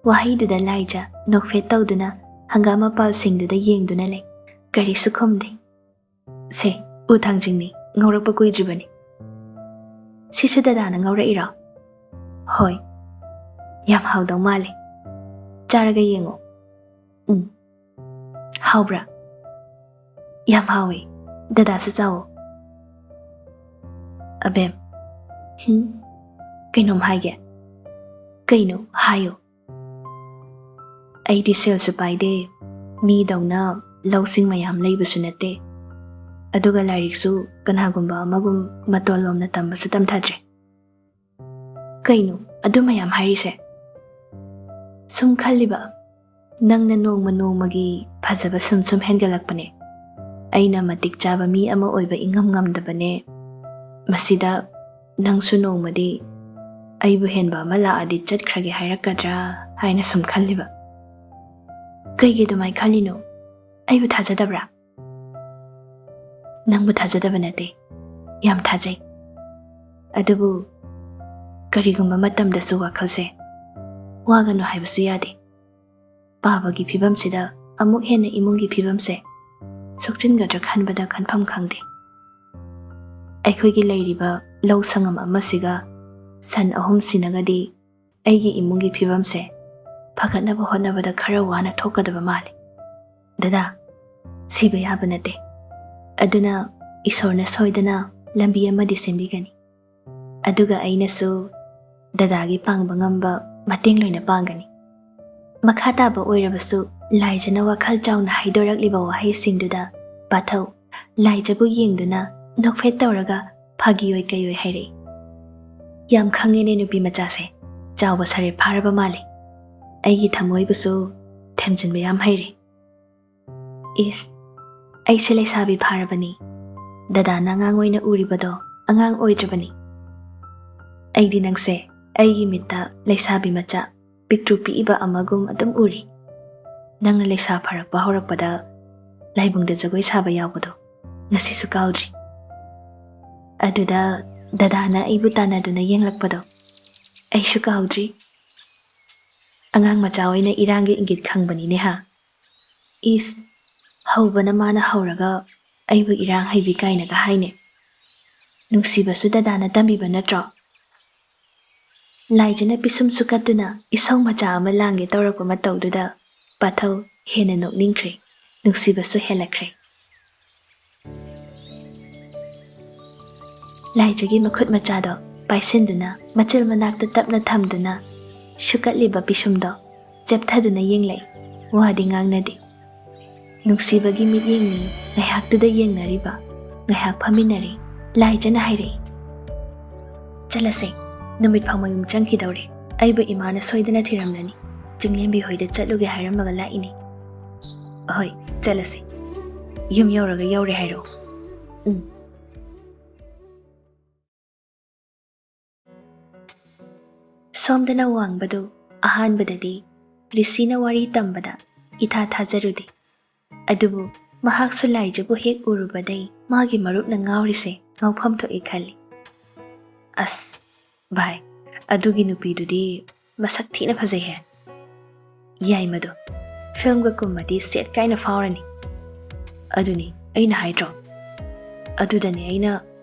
ꯋꯥꯍꯩꯗꯨꯗ ꯂꯥꯏꯖ ꯅꯣꯛꯐꯦꯠ ꯇꯧꯗꯨꯅ ꯍꯪꯒꯥꯝ ꯃꯄꯥꯜꯁꯤꯡꯗꯨꯗ ꯌꯦꯡꯗꯨꯅ ꯂꯩ꯫ ꯀꯔꯤꯁꯨ ꯈꯨꯝꯗꯦ꯫ "ꯁꯦ, ꯎ ꯊꯥꯡꯖꯤꯡꯅꯤ, ꯉꯧꯔꯛꯄ ꯀꯨꯏꯗ꯭ꯔꯤꯕꯅꯤ꯫" "ꯁꯤꯁꯨ ꯗꯗꯥꯅ ꯉꯧꯔꯛꯏꯔꯣ?" "ꯍꯣꯏ꯫ ꯌꯥꯝ ꯍꯥꯎꯗꯧ ꯃꯥꯜꯂꯦ꯫ ꯆꯥꯔꯒ ꯌꯦꯡꯉꯣ꯫" "ꯎꯝ꯫ ꯍꯥꯎꯕ꯭ꯔꯥ?" "ꯌꯥꯝ ꯍꯥꯎꯋꯦ꯫ ꯗꯗꯥꯁꯨ ꯆꯥꯎꯋꯣ꯫" "ꯑꯕꯦꯝ꯫" "ꯍꯨꯝ? ꯀꯩꯅꯣꯝ ꯍꯥꯏꯒꯦ꯫" "ꯀꯩꯅꯣ? ꯍꯥꯏꯌꯣ꯫" "ꯑꯩꯗꯤ ꯁꯦꯜꯁꯨ ꯄꯥꯏꯗꯦ, ꯃꯤꯗꯧꯅ ꯂꯧꯁꯤꯡ ꯃꯌꯥꯝ ꯂꯩꯕꯁꯨ ꯅꯠꯇꯦ꯫ ꯑꯗꯨꯒ ꯂꯥꯏꯔꯤꯛꯁꯨ ꯀꯅꯥꯒꯨꯝꯕ ꯑꯃꯒꯨꯝ ꯃꯇꯣꯟ ꯂꯣꯝꯅ ꯇꯝꯕꯁꯨ ꯇꯝꯊꯗ꯭ꯔꯦ꯫" "ꯀꯩꯅꯣ ꯑꯗꯨ ꯃꯌꯥꯝ ꯍꯥꯏꯔꯤꯁꯦ? ꯁꯨꯝ ꯈꯜꯂꯤꯕ, ꯅꯪꯅ ꯅꯣꯡꯃ ꯅꯣꯡꯃꯒꯤ ꯐꯖꯕ ꯁꯨꯝ ꯁꯨꯝ ꯍꯦꯟꯒꯠꯂꯛꯄꯅꯦ꯫ ꯑꯩꯅ ꯃꯇꯤꯛ ꯆꯥꯕ ꯃꯤ ꯑꯃ ꯑꯣꯏꯕ ꯏꯉꯝ ꯉꯝꯗꯕꯅꯦ꯫ ꯃꯁꯤꯗ ꯅꯪꯁꯨ ꯅꯣꯡꯃꯗꯤ ꯑꯩꯕꯨ ꯍꯦꯟꯕ ꯑꯃ ꯂꯥꯛꯑꯗꯤ ꯆꯠꯈ꯭ꯔꯒꯦ ꯍꯥꯏꯔꯛꯀꯗ꯭ꯔꯥ ꯍꯥꯏꯅ ꯁꯨꯝ ꯈꯜꯂꯤꯕ꯫ ꯀꯩꯒꯤ ꯑꯗꯨꯃꯥꯏꯅ ꯈꯜꯂꯤꯅꯣ? ꯑꯩꯕꯨ ꯊꯥꯖꯗꯕ꯭ꯔꯥ? ꯅꯪꯕꯨ ꯊꯥꯖꯗꯕ ꯅꯠꯇꯦ, ꯌꯥꯝ ꯊꯥꯖꯩ꯫ ꯑꯗꯨꯕꯨ ꯀꯔꯤꯒꯨꯝꯕ ꯃꯇꯝꯗꯁꯨ ꯋꯥꯈꯜꯁꯦ ꯋꯥꯒꯅꯨ ꯍꯥꯏꯕꯁꯨ ꯌꯥꯗꯦ꯫ ꯄꯥꯕꯒꯤ ꯐꯤꯕꯝꯁꯤꯗ ꯑꯃꯨꯛ ꯍꯦꯟꯅ ꯏꯃꯨꯡꯒꯤ ꯐꯤꯕꯝꯁꯦ ꯁꯣꯛꯆꯤꯟꯒꯗ꯭ꯔꯥ ꯈꯟꯕꯗ ꯈꯟꯐꯝ ꯈꯪꯗꯦ꯫ ꯑꯩꯈꯣꯏꯒꯤ ꯂꯩꯔꯤꯕ ꯂꯧ ꯁꯪꯉꯝ ꯑꯃꯁꯤꯒ ꯁꯟ ꯑꯍꯨꯝ ꯁꯤꯅꯒꯗꯤ ꯑꯩꯒꯤ ꯏꯃꯨꯡꯒꯤ ꯐꯤꯕꯝꯁꯦ ꯐꯒꯠꯅꯕ ꯍꯣꯠꯅꯕꯗ ꯈꯔ ꯋꯥꯅ ꯊꯣꯛꯀꯗꯕ ꯃꯥꯜꯂꯤ꯫ ꯗꯗꯥ, ꯁꯤꯕ ꯌꯥꯕ ꯅꯠꯇꯦ꯫ ꯑꯗꯨꯅ ꯏꯁꯣꯔꯅ ꯁꯣꯏꯗꯅ ꯂꯝꯕꯤ ꯑꯃꯗꯤ ꯁꯦꯝꯕꯤꯒꯅꯤ꯫ ꯑꯗꯨꯒ ꯑꯩꯅꯁꯨ ꯗꯗꯥꯒꯤ ꯄꯥꯡꯕ ꯉꯝꯕ ꯃꯇꯦꯡ ꯂꯣꯏꯅ ꯄꯥꯡꯒꯅꯤ꯫ ꯃꯈꯥ ꯇꯥꯕ ꯑꯣꯏꯔꯕꯁꯨ ꯂꯥꯏꯖꯅ ꯋꯥꯈꯜ ꯆꯥꯎꯅ ꯍꯥꯏꯗꯣꯔꯛꯂꯤꯕ ꯋꯥꯍꯩꯁꯤꯡꯗꯨꯗ ꯄꯥꯊꯧ ꯂꯥꯏꯖꯕꯨ ꯌꯦꯡꯗꯨꯅ ꯅꯣꯛꯐꯦꯠ ꯇꯧꯔꯒ ꯐꯥꯒꯤ ꯑꯣꯏ ꯀꯩ ꯑꯣꯏ ꯍꯥꯏꯔꯛꯏ꯫ "ꯌꯥꯝ ꯈꯪꯉꯦꯅꯦ ꯅꯨꯄꯤ ꯃꯆꯥꯁꯦ, ꯆꯥꯎꯕ ꯁꯔꯦ ꯐꯥꯔꯕ ꯃꯥꯜꯂꯦ꯫ ꯑꯩꯒꯤ ꯊꯃꯣꯏꯕꯨꯁꯨ ꯊꯦꯝꯖꯤꯟꯕ ꯌꯥꯝ ꯍꯩꯔꯦ꯫ ꯏꯁ, ꯑꯩꯁꯦ ꯂꯩꯁꯥꯕꯤ ꯐꯥꯔꯕꯅꯤ꯫ ꯗꯗꯥꯅ ꯑꯉꯥꯡ ꯑꯣꯏꯅ ꯎꯔꯤꯕꯗꯣ ꯑꯉꯥꯡ ꯑꯣꯏꯗ꯭ꯔꯕꯅꯤ꯫ ꯑꯩꯗꯤ ꯅꯪꯁꯦ ꯑꯩꯒꯤ ꯃꯤꯠꯇ ꯂꯩꯁꯥꯕꯤ ꯃꯆꯥ ꯄꯤꯛꯇ꯭ꯔꯨ ꯄꯤꯛꯏꯕ ꯑꯃꯒꯨꯝ ꯑꯗꯨꯝ ꯎꯔꯤ꯫ ꯅꯪꯅ ꯂꯩꯁꯥ ꯐꯔꯛꯄ ꯍꯧꯔꯛꯄꯗ ꯂꯥꯏꯕꯨꯡꯗ ꯖꯒꯣꯏ ꯁꯥꯕ ꯌꯥꯎꯕꯗꯣ ꯉꯁꯤꯁꯨ ꯀꯥꯎꯗ꯭ꯔꯤ꯫ ꯑꯗꯨꯗ ꯗꯗꯥꯅ ꯑꯩꯕꯨ ꯇꯥꯟꯅꯗꯨꯅ ꯌꯦꯡꯂꯛꯄꯗꯣ ꯑꯩꯁꯨ ꯀꯥꯎꯗ꯭ꯔꯤ꯫ ꯑꯉꯥꯡ ꯃꯆꯥ ꯑꯣꯏꯅ ꯏꯔꯥꯡꯒꯤ ꯏꯪꯒꯤꯠ ꯈꯪꯕꯅꯤꯅꯦ ꯍꯥ? ꯏꯁ, ꯍꯧꯕꯅ ꯃꯥꯅ ꯍꯧꯔꯒ ꯑꯩꯕꯨ ꯏꯔꯥꯡ ꯍꯩꯕꯤ ꯀꯥꯏꯅꯒ ꯍꯥꯏꯅꯦ꯫ ꯅꯨꯡꯁꯤꯕꯁꯨ ꯗꯗꯥꯅ ꯇꯝꯕꯤꯕ ꯅꯠꯇ꯭ꯔꯣ?" ꯂꯥꯏꯖꯅ ꯄꯤꯁꯨꯝ ꯁꯨꯀꯠꯇꯨꯅ ꯏꯁꯧ ꯃꯆꯥ ꯑꯃ ꯂꯥꯡꯒꯦ ꯇꯧꯔꯛꯄ ꯃꯇꯧꯗꯨꯗ ꯄꯥꯊꯧ ꯍꯦꯟꯅ ꯅꯣꯛꯅꯤꯡꯈ꯭ꯔꯦ, ꯅꯨꯡꯁꯤꯕꯁꯨ ꯍꯦꯜꯂꯛꯈ꯭ꯔꯦ꯫ ꯂꯥꯏꯖꯒꯤ ꯃꯈꯨꯠ ꯃꯆꯥꯗꯣ ꯄꯥꯏꯁꯤꯟꯗꯨꯅ ꯃꯆꯤꯜ ꯃꯅꯥꯛꯇ ꯇꯞꯅ ꯊꯝꯗꯨꯅ ꯁꯨꯀꯠꯂꯤꯕ ꯄꯤꯁꯨꯝꯗꯣ ꯆꯦꯞꯊꯗꯨꯅ ꯌꯦꯡꯂꯛꯏ꯫ ꯋꯥꯗꯤ ꯉꯥꯡꯅꯗꯦ꯫ ꯅꯨꯡꯁꯤꯕꯒꯤ ꯃꯤꯠꯌꯦꯡꯅꯤ ꯉꯥꯏꯍꯥꯛꯇꯨꯗ ꯌꯦꯡꯅꯔꯤꯕ꯫ ꯉꯥꯏꯍꯥꯛ ꯐꯝꯃꯤꯟꯅꯔꯦ꯫ ꯂꯥꯏꯖꯅ ꯍꯥꯏꯔꯛꯏ, "ꯆꯠꯂꯁꯦ, ꯅꯨꯃꯤꯠ ꯐꯥꯎ ꯃꯌꯨꯝ ꯆꯪꯈꯤꯗꯧꯔꯦ꯫ ꯑꯩꯕꯨ ꯏꯃꯥꯅ ꯁꯣꯏꯗꯅ ꯊꯤꯔꯝꯂꯅꯤ꯫ ꯆꯤꯡꯂꯦꯝꯕꯤ ꯍꯣꯏꯗ ꯆꯠꯂꯨꯒꯦ ꯍꯥꯏꯔꯝꯃꯒ ꯂꯥꯛꯏꯅꯦ꯫ ꯑꯍꯣꯏ, ꯆꯠꯂꯁꯤ꯫ ꯌꯨꯝ ꯌꯧꯔꯒ ꯌꯧꯔꯦ ꯍꯥꯏꯔꯛꯑꯣ꯫ ꯎꯝ꯫ ꯁꯣꯝꯗꯅ ꯋꯥꯡꯕꯗꯨ ꯑꯍꯥꯟꯕꯗꯗꯤ ꯔꯤꯁꯤꯅ ꯋꯥꯔꯤ ꯇꯝꯕꯗ ꯏꯊꯥ ꯊꯥꯖꯔꯨꯗꯦ꯫ ꯑꯗꯨꯕꯨ ꯃꯍꯥꯛꯁꯨ ꯂꯥꯏꯖꯕꯨ ꯍꯦꯛ ꯎꯔꯨꯕꯗꯩ ꯃꯥꯒꯤ ꯃꯔꯨꯞꯅ ꯉꯥꯎꯔꯤꯁꯦ ꯉꯥꯎꯐꯝ ꯊꯣꯛꯏ ꯈꯜꯂꯤ꯫ ꯑꯁ, ꯚꯥꯏ, ꯑꯗꯨꯒꯤ ꯅꯨꯄꯤꯗꯨꯗꯤ ꯃꯁꯛ ꯊꯤꯅ ꯐꯖꯩꯍꯦ꯫ ꯌꯥꯏ ꯃꯗꯨ꯫ ꯐꯤꯜꯝꯒ ꯀꯨꯝꯃꯗꯤ ꯁꯦꯠ ꯀꯥꯏꯅ ꯐꯥꯎꯔꯅꯤ꯫ ꯑꯗꯨꯅꯤ ꯑꯩꯅ ꯍꯥꯏꯗ꯭ꯔꯣ? ꯑꯗꯨꯗꯅꯤ ꯑꯩꯅ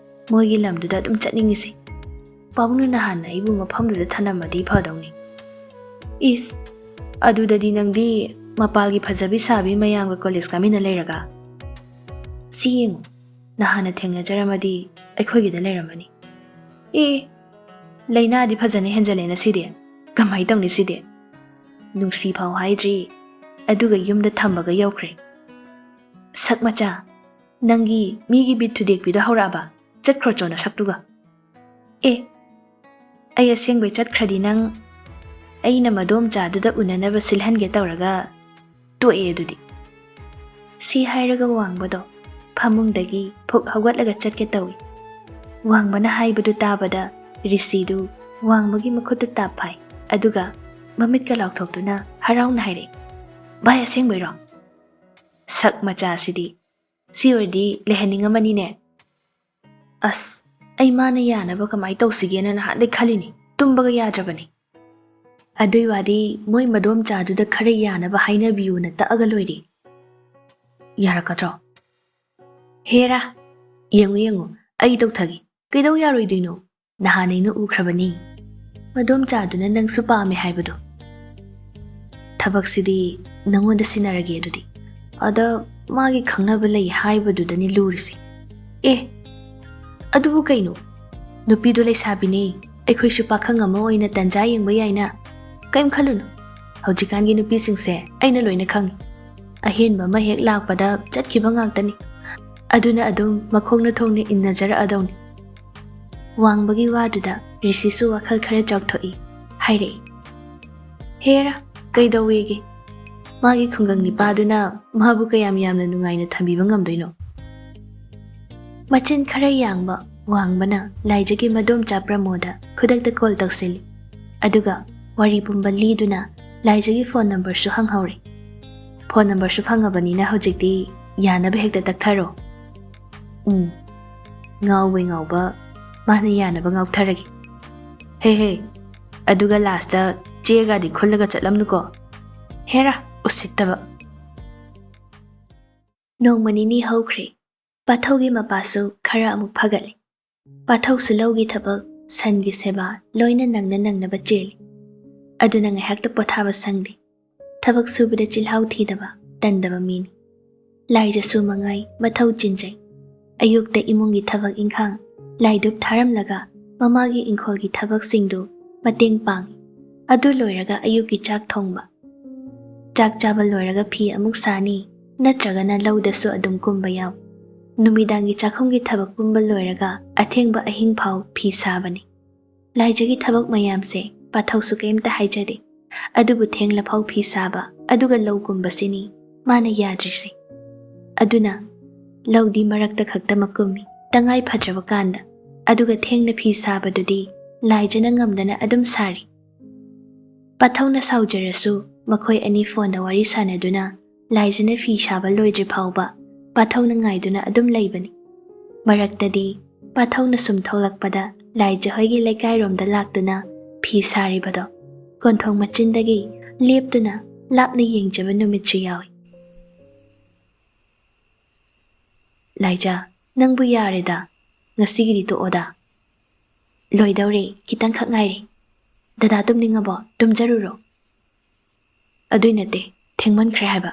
ꯃꯣꯏꯒꯤ ꯂꯝꯗꯨꯗ ꯑꯗꯨꯝ ꯆꯠꯅꯤꯡꯉꯤꯁꯦ꯫ ꯄꯥꯕꯨꯡꯅ ꯅꯍꯥꯟ ꯑꯩꯕꯨ ꯃꯐꯝꯗꯨꯗ ꯊꯅꯝꯃꯗꯤ ꯐꯗꯧꯅꯤ꯫ ꯏꯁ, ꯑꯗꯨꯗꯗꯤ ꯅꯪꯗꯤ ꯃꯄꯥꯜꯒꯤ ꯐꯖꯕꯤ ꯁꯥꯕꯤ ꯃꯌꯥꯝꯒ ꯀꯣꯂꯦꯖ ꯀꯥꯃꯤꯟꯅ ꯂꯩꯔꯒ? ꯁꯤ ꯌꯦꯡꯉꯨ, ꯅꯍꯥꯟꯅ ꯊꯦꯡꯅꯖꯔꯝꯃꯗꯤ ꯑꯩꯈꯣꯏꯒꯤꯗ ꯂꯩꯔꯝꯃꯅꯤ꯫ ꯑꯦ, ꯂꯥꯏꯅꯥꯗꯤ ꯐꯖꯅ ꯍꯦꯟꯖꯜꯂꯦ ꯉꯁꯤꯗꯤ꯫ ꯀꯃꯥꯏ ꯇꯧꯅꯤ ꯁꯤꯗꯤ? ꯅꯨꯡꯁꯤ ꯐꯥꯎ ꯍꯥꯏꯗ꯭ꯔꯤ, ꯑꯗꯨꯒ ꯌꯨꯝꯗ ꯊꯝꯕꯒ ꯌꯧꯈ꯭ꯔꯦ꯫ ꯁꯛ ꯃꯆꯥ, ꯅꯪꯒꯤ ꯃꯤꯒꯤ ꯕꯤꯠ ꯊꯨꯗꯦꯛꯄꯤꯗꯣ ꯍꯧꯔꯛꯑꯕ? ꯆꯠꯈ꯭ꯔꯣ ꯆꯣ ꯅꯁꯛꯇꯨꯒ꯫ ꯑꯦ, ꯑꯩ ꯑꯁꯦꯡꯕꯩ ꯆꯠꯈ꯭ꯔꯗꯤ ꯅꯪ ꯑꯩꯅ ꯃꯗꯣꯝꯆꯥꯗꯨꯗ ꯎꯅꯅꯕ ꯁꯤꯜꯍꯟꯒꯦ ꯇꯧꯔꯒ ꯇꯣꯛꯑꯦ ꯑꯗꯨꯗꯤ꯫ ꯁꯤ ꯍꯥꯏꯔꯒ ꯋꯥꯡꯕꯗꯣ ꯐꯃꯨꯡꯗꯒꯤ ꯐꯨꯛ ꯍꯧꯒꯠꯂꯒ ꯆꯠꯀꯦ ꯇꯧꯏ꯫ ꯋꯥꯡꯕꯅ ꯍꯥꯏꯕꯗꯨ ꯇꯥꯕꯗ ꯔꯤꯁꯤꯗꯨ ꯋꯥꯡꯕꯒꯤ ꯃꯈꯨꯠꯇ ꯇꯥꯞ ꯐꯥꯏ, ꯑꯗꯨꯒ ꯃꯃꯤꯠꯀ ꯂꯥꯎꯊꯣꯛꯇꯨꯅ ꯍꯔꯥꯎꯅ ꯍꯥꯏꯔꯛꯏ, "ꯚꯥꯏ, ꯑꯁꯦꯡꯕꯩꯔꯣ? ꯁꯛ ꯃꯆꯥꯁꯤꯗꯤ! ꯁꯤ ꯑꯣꯏꯔꯗꯤ ꯂꯩꯍꯟꯅꯤꯡꯉꯝꯃꯅꯤꯅꯦ꯫ ꯑꯁ, ꯑꯩ ꯃꯥꯅ ꯌꯥꯅꯕ ꯀꯃꯥꯏ ꯇꯧꯁꯤꯒꯦꯅ ꯅꯍꯥꯟꯗꯩ ꯈꯜꯂꯤꯅꯤ꯫ ꯇꯨꯝꯕꯒ ꯌꯥꯗ꯭ꯔꯕꯅꯤ꯫ ꯑꯗꯨꯏ ꯋꯥꯗꯤ ꯃꯣꯏ ꯃꯗꯣꯝꯆꯥꯗꯨꯗ ꯈꯔ ꯌꯥꯅꯕ ꯍꯥꯏꯅꯕꯤꯌꯨꯅ ꯇꯛꯑꯒ ꯂꯣꯏꯔꯦ꯫ ꯌꯥꯔꯛꯀꯗ꯭ꯔꯣ? ꯍꯦꯔꯥ, ꯌꯦꯡꯉꯨ, ꯌꯦꯡꯉꯨ, ꯑꯩ ꯇꯧꯊꯒꯦ꯫ ꯀꯩꯗꯧ ꯌꯥꯔꯣꯏꯗꯣꯏꯅꯣ? ꯅꯍꯥꯟ ꯑꯩꯅ ꯎꯈ꯭ꯔꯕꯅꯤ꯫ ꯃꯗꯣꯝꯆꯥꯗꯨꯅ ꯅꯪꯁꯨ ꯄꯥꯝꯃꯦ ꯍꯥꯏꯕꯗꯣ꯫ ꯊꯕꯛꯁꯤꯗꯤ ꯅꯪꯉꯣꯟꯗ ꯁꯤꯟꯅꯔꯒꯦ ꯑꯗꯨꯗꯤ꯫ ꯑꯗ ꯃꯥꯒꯤ ꯈꯪꯅꯕ ꯂꯩ ꯍꯥꯏꯕꯗꯨꯗꯅꯤ ꯂꯨꯔꯤꯁꯦ꯫ ꯑꯦ, ꯑꯗꯨꯕꯨ ꯀꯩꯅꯣ? ꯅꯨꯄꯤꯗꯣ ꯂꯩꯁꯥꯕꯤꯅꯦ꯫ ꯑꯩꯈꯣꯏꯁꯨ ꯄꯥꯈꯪ ꯑꯃ ꯑꯣꯏꯅ ꯇꯟꯖꯥ ꯌꯦꯡꯕ ꯌꯥꯏꯅ꯫ ꯀꯩꯝ ꯈꯜꯂꯨꯅꯨ꯫ ꯍꯧꯖꯤꯛꯀꯥꯟꯒꯤ ꯅꯨꯄꯤꯁꯤꯡꯁꯦ ꯑꯩꯅ ꯂꯣꯏꯅ ꯈꯪꯉꯤ꯫ ꯑꯍꯦꯟꯕ ꯑꯃ ꯍꯦꯛ ꯂꯥꯛꯄꯗ ꯆꯠꯈꯤꯕ ꯉꯥꯛꯇꯅꯤ꯫ ꯑꯗꯨꯅ ꯑꯗꯨꯝ ꯃꯈꯣꯡꯅ ꯊꯣꯡꯅ ꯏꯟꯅꯖꯔꯛꯑꯗꯧꯅꯤ꯫ ꯋꯥꯡꯕꯒꯤ ꯋꯥꯗꯨꯗ ꯔꯤꯁꯤꯁꯨ ꯋꯥꯈꯜ ꯈꯔ ꯆꯥꯎꯊꯣꯛꯏ꯫ ꯍꯥꯏꯔꯛꯏ, "ꯍꯦꯔꯥ, "ꯀꯩꯗꯧꯋꯦꯒꯦ? ꯃꯥꯒꯤ ꯈꯨꯡꯒꯪ ꯅꯤꯄꯥꯗꯨꯅ ꯃꯥꯕꯨ ꯀꯌꯥꯝ ꯌꯥꯝꯅ ꯅꯨꯡꯉꯥꯏꯅ ꯊꯝꯕꯤꯕ ꯉꯝꯗꯣꯏꯅꯣ?" ꯃꯆꯤꯟ ꯈꯔ ꯌꯥꯡꯕ ꯋꯥꯡꯕꯅ ꯂꯥꯏꯖꯒꯤ ꯃꯗꯣꯝꯆꯥ ꯄ꯭ꯔꯃꯣꯗ ꯈꯨꯗꯛꯇ ꯀꯣꯜ ꯇꯧꯁꯤꯜꯂꯤ꯫ ꯑꯗꯨꯒ ꯋꯥꯔꯤ ꯄꯨꯝꯕ ꯂꯤꯗꯨꯅ ꯂꯥꯏꯖꯒꯤ ꯐꯣꯟ ꯅꯝꯕꯔꯁꯨ ꯍꯪꯍꯧꯔꯦ꯫ ꯐꯣꯟ ꯅꯝꯕꯔꯁꯨ ꯐꯪꯉꯕꯅꯤꯅ ꯍꯧꯖꯤꯛꯇꯤ ꯌꯥꯅꯕ ꯍꯦꯛꯇ ꯇꯛꯊꯔꯣ꯫ ꯎꯝ, ꯉꯥꯎꯕꯩ ꯉꯥꯎꯕ, ꯃꯥꯅ ꯌꯥꯅꯕ ꯉꯥꯎꯊꯔꯒꯦ꯫ ꯍꯦ ꯍꯦ, ꯑꯗꯨꯒ ꯂꯥꯁꯇ ꯆꯦꯒꯗꯤ ꯈꯨꯜꯂꯒ ꯆꯠꯂꯝꯅꯨꯀꯣ꯫ ꯍꯦꯔꯥ, ꯎꯁꯤꯠꯇꯕ꯫ ꯅꯣꯡꯃ ꯅꯤꯅꯤ ꯍꯧꯈ꯭ꯔꯦ꯫ ꯄꯥꯊꯧꯒꯤ ꯃꯄꯥꯁꯨ ꯈꯔ ꯑꯃꯨꯛ ꯐꯒꯠꯂꯦ꯫ ꯄꯥꯊꯧꯁꯨ ꯂꯧꯒꯤ ꯊꯕꯛ, ꯁꯟꯒꯤ ꯁꯦꯕꯥ ꯂꯣꯏꯅ ꯅꯪꯅ ꯅꯪꯅꯕ ꯆꯦꯜꯂꯤ꯫ ꯑꯗꯨꯅ ꯉꯥꯏꯍꯥꯛꯇ ꯄꯣꯊꯥꯕ ꯁꯪꯗꯦ꯫ ꯊꯕꯛ ꯁꯨꯕꯗ ꯆꯤꯜꯍꯥꯎ ꯊꯤꯗꯕ, ꯇꯟꯗꯕ ꯃꯤꯅꯤ꯫ ꯂꯥꯏꯖꯁꯨ ꯃꯉꯥꯏ ꯃꯊꯧ ꯆꯤꯟꯖꯩ꯫ ꯑꯌꯨꯛꯇ ꯏꯃꯨꯡꯒꯤ ꯊꯕꯛ ꯏꯪꯈꯥꯡ, ꯂꯥꯏꯗꯨꯞ ꯊꯥꯔꯝꯂꯒ ꯃꯃꯥꯒꯤ ꯏꯪꯈꯣꯜꯒꯤ ꯊꯕꯛꯁꯤꯡꯗꯨ ꯃꯇꯦꯡ ꯄꯥꯡꯏ꯫ ꯑꯗꯨ ꯂꯣꯏꯔꯒ ꯑꯌꯨꯛꯀꯤ ꯆꯥꯛ ꯊꯣꯡꯕ꯫ ꯆꯥꯛ ꯆꯥꯕ ꯂꯣꯏꯔꯒ ꯐꯤ ꯑꯃꯨꯛ ꯁꯥꯅꯤ, ꯅꯠꯇ꯭ꯔꯒꯅ ꯂꯧꯗꯁꯨ ꯑꯗꯨꯝ ꯀꯨꯝꯕ ꯌꯥꯎꯏ꯫ ꯅꯨꯃꯤꯗꯥꯡꯒꯤ ꯆꯥꯛꯈꯨꯝꯒꯤ ꯊꯕꯛ ꯄꯨꯝꯕ ꯂꯣꯏꯔꯒ ꯑꯊꯦꯡꯕ ꯑꯍꯤꯡ ꯐꯥꯎ ꯐꯤ ꯁꯥꯕꯅꯤ꯫ ꯂꯥꯏꯖꯒꯤ ꯊꯕꯛ ꯃꯌꯥꯝꯁꯦ ꯄꯥꯊꯧꯁꯨ ꯀꯩꯝꯇ ꯍꯥꯏꯖꯗꯦ꯫ ꯑꯗꯨꯕꯨ ꯊꯦꯡꯂꯐꯥꯎ ꯐꯤ ꯁꯥꯕ, ꯑꯗꯨꯒ ꯂꯧ ꯀꯨꯝꯕꯁꯤꯅꯤ ꯃꯥꯅ ꯌꯥꯗ꯭ꯔꯤꯁꯦ꯫ ꯑꯗꯨꯅ ꯂꯧꯗꯤ ꯃꯔꯛꯇ ꯈꯛꯇꯃꯛ ꯀꯨꯝꯃꯤ, ꯇꯉꯥꯏ ꯐꯗ꯭ꯔꯕ ꯀꯥꯟꯗ꯫ ꯑꯗꯨꯒ ꯊꯦꯡꯅ ꯐꯤ ꯁꯥꯕꯗꯨꯗꯤ ꯂꯥꯏꯖꯅ ꯉꯝꯗꯅ ꯑꯗꯨꯝ ꯁꯥꯔꯤ꯫ ꯄꯥꯊꯧꯅ ꯁꯥꯎꯖꯔꯁꯨ, ꯃꯈꯣꯏ ꯑꯅꯤ ꯐꯣꯟꯗ ꯋꯥꯔꯤ ꯁꯥꯟꯅꯗꯨꯅ ꯂꯥꯏꯖꯅ ꯐꯤ ꯁꯥꯕ ꯂꯣꯏꯗ꯭ꯔꯤ ꯐꯥꯎꯕ ꯄꯥꯊꯧꯅ ꯉꯥꯏꯗꯨꯅ ꯑꯗꯨꯝ ꯂꯩꯕꯅꯤ꯫ ꯃꯔꯛꯇꯗꯤ ꯄꯥꯊꯧꯅ ꯁꯨꯝ ꯊꯣꯛꯂꯛꯄꯗ ꯂꯥꯏꯖ ꯍꯣꯏꯒꯤ ꯂꯩꯀꯥꯏꯔꯣꯝꯗ ꯂꯥꯛꯇꯨꯅ ꯐꯤ ꯁꯥꯔꯤꯕꯗꯣ ꯀꯣꯟꯊꯣꯡ ꯃꯆꯤꯟꯗꯒꯤ ꯂꯦꯞꯇꯨꯅ ꯂꯥꯞꯅ ꯌꯦꯡꯖꯕ ꯅꯨꯃꯤꯠꯁꯨ ꯌꯥꯎꯏ꯫ "ꯂꯥꯏꯖꯥ, ꯅꯪꯕꯨ ꯌꯥꯔꯦꯗ, ꯉꯁꯤꯒꯤꯗꯤ ꯇꯣꯛꯑꯣꯗ꯫ ꯂꯣꯏꯗꯧꯔꯦ, ꯈꯤꯇꯪꯈꯛ ꯉꯥꯏꯔꯦ꯫ ꯗꯗꯥ ꯇꯨꯝꯅꯤꯡꯉꯕꯣ? ꯇꯨꯝꯖꯔꯨꯔꯣ꯫" "ꯑꯗꯨꯏ ꯅꯠꯇꯦ, ꯊꯦꯡꯃꯟꯈ꯭ꯔꯦ ꯍꯥꯏꯕ꯫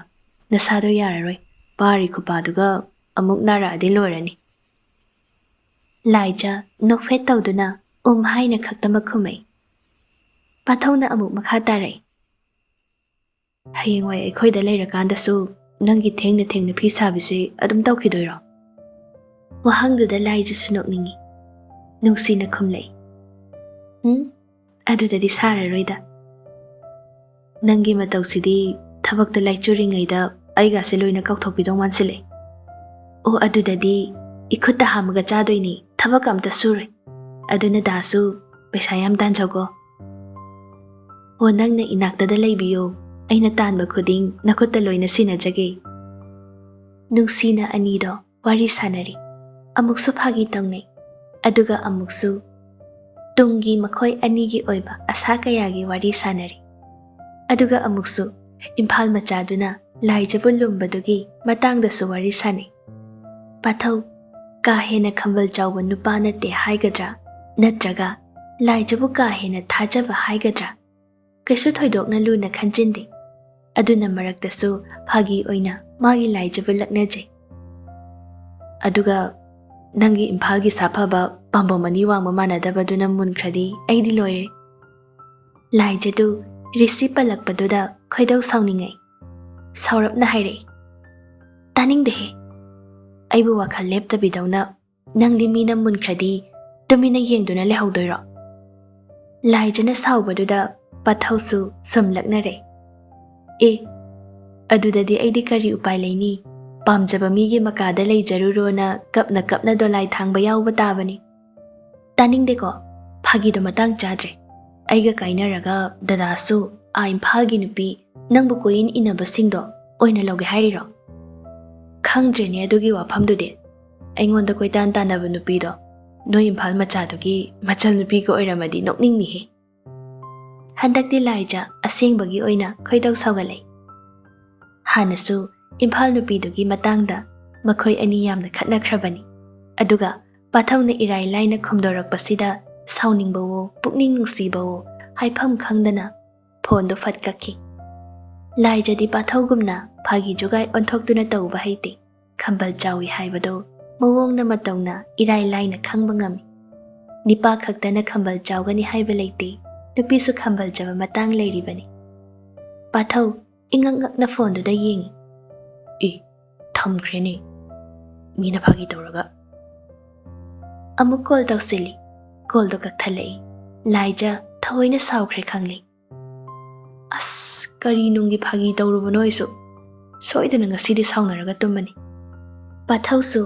ꯅꯁꯥꯗꯣ ꯌꯥꯔꯔꯣꯏ꯫ ꯄꯥꯔꯤ ꯈꯨꯄꯥꯗꯨꯒ ꯑꯃꯨꯛ ꯅꯥꯔꯛꯑꯗꯤ ꯂꯣꯏꯔꯅꯤ꯫" ꯂꯥꯏꯖꯥ ꯅꯣꯛꯐꯦꯠ ꯇꯧꯗꯨꯅ ꯎꯝ ꯍꯥꯏꯅ ꯈꯛꯇꯃꯛ ꯈꯨꯝꯃꯛꯏ꯫ ꯄꯥꯊꯧꯅ ꯑꯃꯨꯛ ꯃꯈꯥ ꯇꯥꯔꯛꯏ꯫ "ꯍꯌꯦꯡꯋꯥꯏ ꯑꯩꯈꯣꯏꯗ ꯂꯩꯔꯀꯥꯟꯗꯁꯨ ꯅꯪꯒꯤ ꯊꯦꯡꯅ ꯊꯦꯡꯅ ꯐꯤ ꯁꯥꯕꯤꯁꯦ ꯑꯗꯨꯝ ꯇꯧꯈꯤꯗꯣꯏꯔꯣ?" ꯋꯥꯍꯪꯗꯨꯗ ꯂꯥꯏꯖꯁꯨ ꯅꯣꯛꯅꯤꯡꯏ꯫ ꯅꯨꯡꯁꯤꯅ ꯈꯨꯝꯂꯛꯏ, "ꯎꯝ, ꯑꯗꯨꯗꯗꯤ ꯁꯥꯔꯔꯣꯏꯗ꯫" ꯅꯪꯒꯤ ꯃꯇꯧꯁꯤꯗꯤ ꯊꯕꯛꯇ ꯂꯥꯏꯆꯨꯔꯤꯉꯩꯗ ꯑꯩꯒꯥꯁꯦ ꯂꯣꯏꯅ ꯀꯥꯎꯊꯣꯛꯄꯤꯗꯧ ꯃꯥꯟꯁꯤꯜꯂꯦ꯫ ꯑꯣ, ꯑꯗꯨꯗꯗꯤ ꯏꯈꯨꯠꯇ ꯍꯥꯝꯃꯒ ꯆꯥꯗꯣꯏꯅꯤ, ꯊꯕꯛ ꯑꯝꯇ ꯁꯨꯔꯣꯏ꯫ ꯑꯗꯨꯅ ꯗꯥꯁꯨ ꯄꯩꯁꯥ ꯌꯥꯝ ꯇꯥꯟꯖꯧꯀꯣ꯫ ꯑꯣ, ꯅꯪꯅ ꯏꯅꯥꯛꯇꯗ ꯂꯩꯕꯤꯌꯣ, ꯑꯩꯅ ꯇꯥꯟꯕ ꯈꯨꯗꯤꯡ ꯅꯈꯨꯠꯇ ꯂꯣꯏꯅ ꯁꯤꯟꯅꯖꯒꯦ꯫ ꯅꯨꯡꯁꯤꯅ ꯑꯅꯤꯗꯣ ꯋꯥꯔꯤ ꯁꯥꯟꯅꯔꯤ꯫ ꯑꯃꯨꯛꯁꯨ ꯐꯥꯒꯤ ꯇꯧꯅꯩ, ꯑꯗꯨꯒ ꯑꯃꯨꯛꯁꯨ ꯇꯨꯡꯒꯤ ꯃꯈꯣꯏ ꯑꯅꯤꯒꯤ ꯑꯣꯏꯕ ꯑꯁꯥ ꯀꯌꯥꯒꯤ ꯋꯥꯔꯤ ꯁꯥꯟꯅꯔꯤ꯫ ꯑꯗꯨꯒ ꯑꯃꯨꯛꯁꯨ ꯏꯝꯐꯥꯜ ꯃꯆꯥꯗꯨꯅ ꯂꯥꯏꯖꯕꯨ ꯂꯨꯝꯕꯗꯨꯒꯤ ꯃꯇꯥꯡꯗꯁꯨ ꯋꯥꯔꯤ ꯁꯥꯟꯅꯩ꯫ ꯄꯥꯊꯧ, ꯀꯥ ꯍꯦꯟꯅ ꯈꯝꯕꯜ ꯆꯥꯎꯕ ꯅꯨꯄꯥ ꯅꯠꯇꯦ ꯍꯥꯏꯒꯗ꯭ꯔꯥ, ꯅꯠꯇ꯭ꯔꯒ ꯂꯥꯏꯖꯕꯨ ꯀꯥ ꯍꯦꯟꯅ ꯊꯥꯖꯕ ꯍꯥꯏꯒꯗ꯭ꯔꯥ, ꯀꯩꯁꯨ ꯊꯣꯏꯗꯣꯛꯅ ꯂꯨꯅ ꯈꯟꯖꯤꯟꯗꯦ꯫ ꯑꯗꯨꯅ ꯃꯔꯛꯇꯁꯨ ꯐꯥꯒꯤ ꯑꯣꯏꯅ ꯃꯥꯒꯤ ꯂꯥꯏꯖꯕꯨ ꯂꯛꯅꯖꯩ꯫ ꯑꯗꯨꯒ ꯅꯪꯒꯤ ꯏꯝꯐꯥꯜꯒꯤ ꯁꯥꯐꯕ ꯄꯥꯝꯕꯣꯝ ꯑꯅꯤ ꯋꯥꯡꯕ ꯃꯥꯟꯅꯗꯕꯗꯨꯅ ꯃꯨꯟꯈ꯭ꯔꯗꯤ ꯑꯩꯗꯤ ꯂꯣꯏꯔꯦ꯫ ꯂꯥꯏꯖꯗꯨ ꯔꯤꯁꯤ ꯄꯜꯂꯛꯄꯗꯨꯗ ꯈꯣꯏꯗꯧ ꯁꯥꯎꯅꯤꯡꯉꯛꯏ꯫ ꯁꯥꯎꯔꯞꯅ ꯍꯥꯏꯔꯛꯏ, "ꯇꯥꯅꯤꯡꯗꯦꯍꯦ꯫ ꯑꯩꯕꯨ ꯋꯥꯈꯜ ꯂꯦꯞꯇꯕꯤꯗꯧꯅ ꯅꯪꯗꯤ ꯃꯤꯅ ꯃꯨꯟꯈ꯭ꯔꯗꯤ ꯇꯨꯃꯤꯟꯅ ꯌꯦꯡꯗꯨꯅ ꯂꯩꯍꯧꯗꯣꯏꯔꯣ?" ꯂꯥꯏꯖꯅ ꯁꯥꯎꯕꯗꯨꯗ ꯄꯥꯊꯧꯁꯨ ꯁꯨꯝ ꯂꯛꯅꯔꯦ꯫ "ꯑꯦ, ꯑꯗꯨꯗꯗꯤ ꯑꯩꯗꯤ ꯀꯔꯤ ꯎꯄꯥꯏ ꯂꯩꯅꯤ? ꯄꯥꯝꯖꯕ ꯃꯤꯒꯤ ꯃꯀꯥꯗ ꯂꯩꯖꯔꯨꯔꯣꯅ ꯀꯞꯅ ꯀꯞꯅ ꯗꯣꯂꯥꯏ ꯊꯥꯡꯕ ꯌꯥꯎꯕ ꯇꯥꯕꯅꯤ꯫" "ꯇꯥꯅꯤꯡꯗꯦꯀꯣ, ꯐꯥꯒꯤꯗꯣ ꯃꯇꯥꯡ ꯆꯥꯗ꯭ꯔꯦ꯫ ꯑꯩꯒ ꯀꯥꯏꯅꯔꯒ ꯗꯗꯥꯁꯨ ꯑꯥ ꯏꯝꯐꯥꯜꯒꯤ ꯅꯨꯄꯤ ꯅꯪꯕꯨ ꯀꯣꯏꯏꯟ ꯏꯟꯅꯕꯁꯤꯡꯗꯣ ꯑꯣꯏꯅ ꯂꯧꯒꯦ ꯍꯥꯏꯔꯤꯔꯣ?" "ꯈꯪꯗ꯭ꯔꯦꯅꯦ ꯑꯗꯨꯒꯤ ꯋꯥꯐꯝꯗꯨꯗꯤ꯫ ꯑꯩꯉꯣꯟꯗ ꯀꯣꯏꯇꯥꯟ ꯇꯥꯟꯅꯕ ꯅꯨꯄꯤꯗꯣ ꯅꯣꯏ ꯏꯝꯐꯥꯜ ꯃꯆꯥꯗꯨꯒꯤ ꯃꯆꯜ ꯅꯨꯄꯤꯒ ꯑꯣꯏꯔꯝꯃꯗꯤ ꯅꯣꯛꯅꯤꯡꯅꯤꯍꯦ꯫" ꯍꯟꯗꯛꯇꯤ ꯂꯥꯏꯖ ꯑꯁꯦꯡꯕꯒꯤ ꯑꯣꯏꯅ ꯈꯣꯏꯗꯧ ꯁꯥꯎꯒꯠꯂꯛꯏ꯫ ꯍꯥꯟꯅꯁꯨ ꯏꯝꯐꯥꯜ ꯅꯨꯄꯤꯗꯨꯒꯤ ꯃꯇꯥꯡꯗ ꯃꯈꯣꯏ ꯑꯅꯤ ꯌꯥꯝꯅ ꯈꯠꯅꯈ꯭ꯔꯕꯅꯤ꯫ ꯑꯗꯨꯒ ꯄꯥꯊꯧꯅ ꯏꯔꯥꯏ ꯂꯥꯏꯅ ꯈꯨꯝꯗꯣꯔꯛꯄꯁꯤꯗ ꯁꯥꯎꯅꯤꯡꯕꯋꯣ ꯄꯨꯛꯅꯤꯡ ꯅꯨꯡꯁꯤꯕꯋꯣ ꯍꯥꯏꯐꯝ ꯈꯪꯗꯅ ꯐꯣꯟꯗꯣ ꯐꯠ ꯀꯛꯈꯤ꯫ ꯂꯥꯏꯖꯗꯤ ꯄꯥꯊꯧꯒꯨꯝꯅ ꯐꯥꯒꯤ ꯖꯨꯒꯥꯏ ꯑꯣꯟꯊꯣꯛꯇꯨꯅ ꯇꯧꯕ ꯍꯩꯇꯦ꯫ ꯈꯝꯕꯜ ꯆꯥꯎꯏ ꯍꯥꯏꯕꯗꯣ ꯃꯑꯣꯡꯅ ꯃꯇꯧꯅ ꯏꯔꯥꯏ ꯂꯥꯏꯅ ꯈꯪꯕ ꯉꯝꯃꯤ꯫ ꯅꯤꯄꯥ ꯈꯛꯇꯅ ꯈꯝꯕꯜ ꯆꯥꯎꯒꯅꯤ ꯍꯥꯏꯕ ꯂꯩꯇꯦ, ꯅꯨꯄꯤꯁꯨ ꯈꯝꯕꯜꯖꯕ ꯃꯇꯥꯡ ꯂꯩꯔꯤꯕꯅꯤ꯫ ꯄꯥꯊꯧ ꯏꯉꯛ ꯉꯛꯅ ꯐꯣꯟꯗꯨꯗ ꯌꯦꯡꯉꯤ꯫ "ꯑꯦ, ꯊꯝꯈ꯭ꯔꯦꯅꯦ꯫ ꯃꯤꯅ ꯐꯥꯒꯤ ꯇꯧꯔꯒ꯫" ꯑꯃꯨꯛ ꯀꯣꯜ ꯇꯧꯁꯤꯜꯂꯤ꯫ ꯀꯣꯜꯗꯣ ꯀꯛꯊꯠꯂꯛꯏ꯫ ꯂꯥꯏꯖ ꯊꯑꯣꯏꯅ ꯁꯥꯎꯈ꯭ꯔꯦ ꯈꯪꯂꯤ꯫ ꯑꯁ, ꯀꯔꯤ ꯅꯨꯡꯒꯤ ꯐꯥꯒꯤ ꯇꯧꯔꯨꯕꯅꯣ ꯑꯩꯁꯨ? ꯁꯣꯏꯗꯅ ꯉꯁꯤꯗꯤ ꯁꯥꯎꯅꯔꯒ ꯇꯨꯝꯃꯅꯤ꯫ ꯄꯥꯊꯧꯁꯨ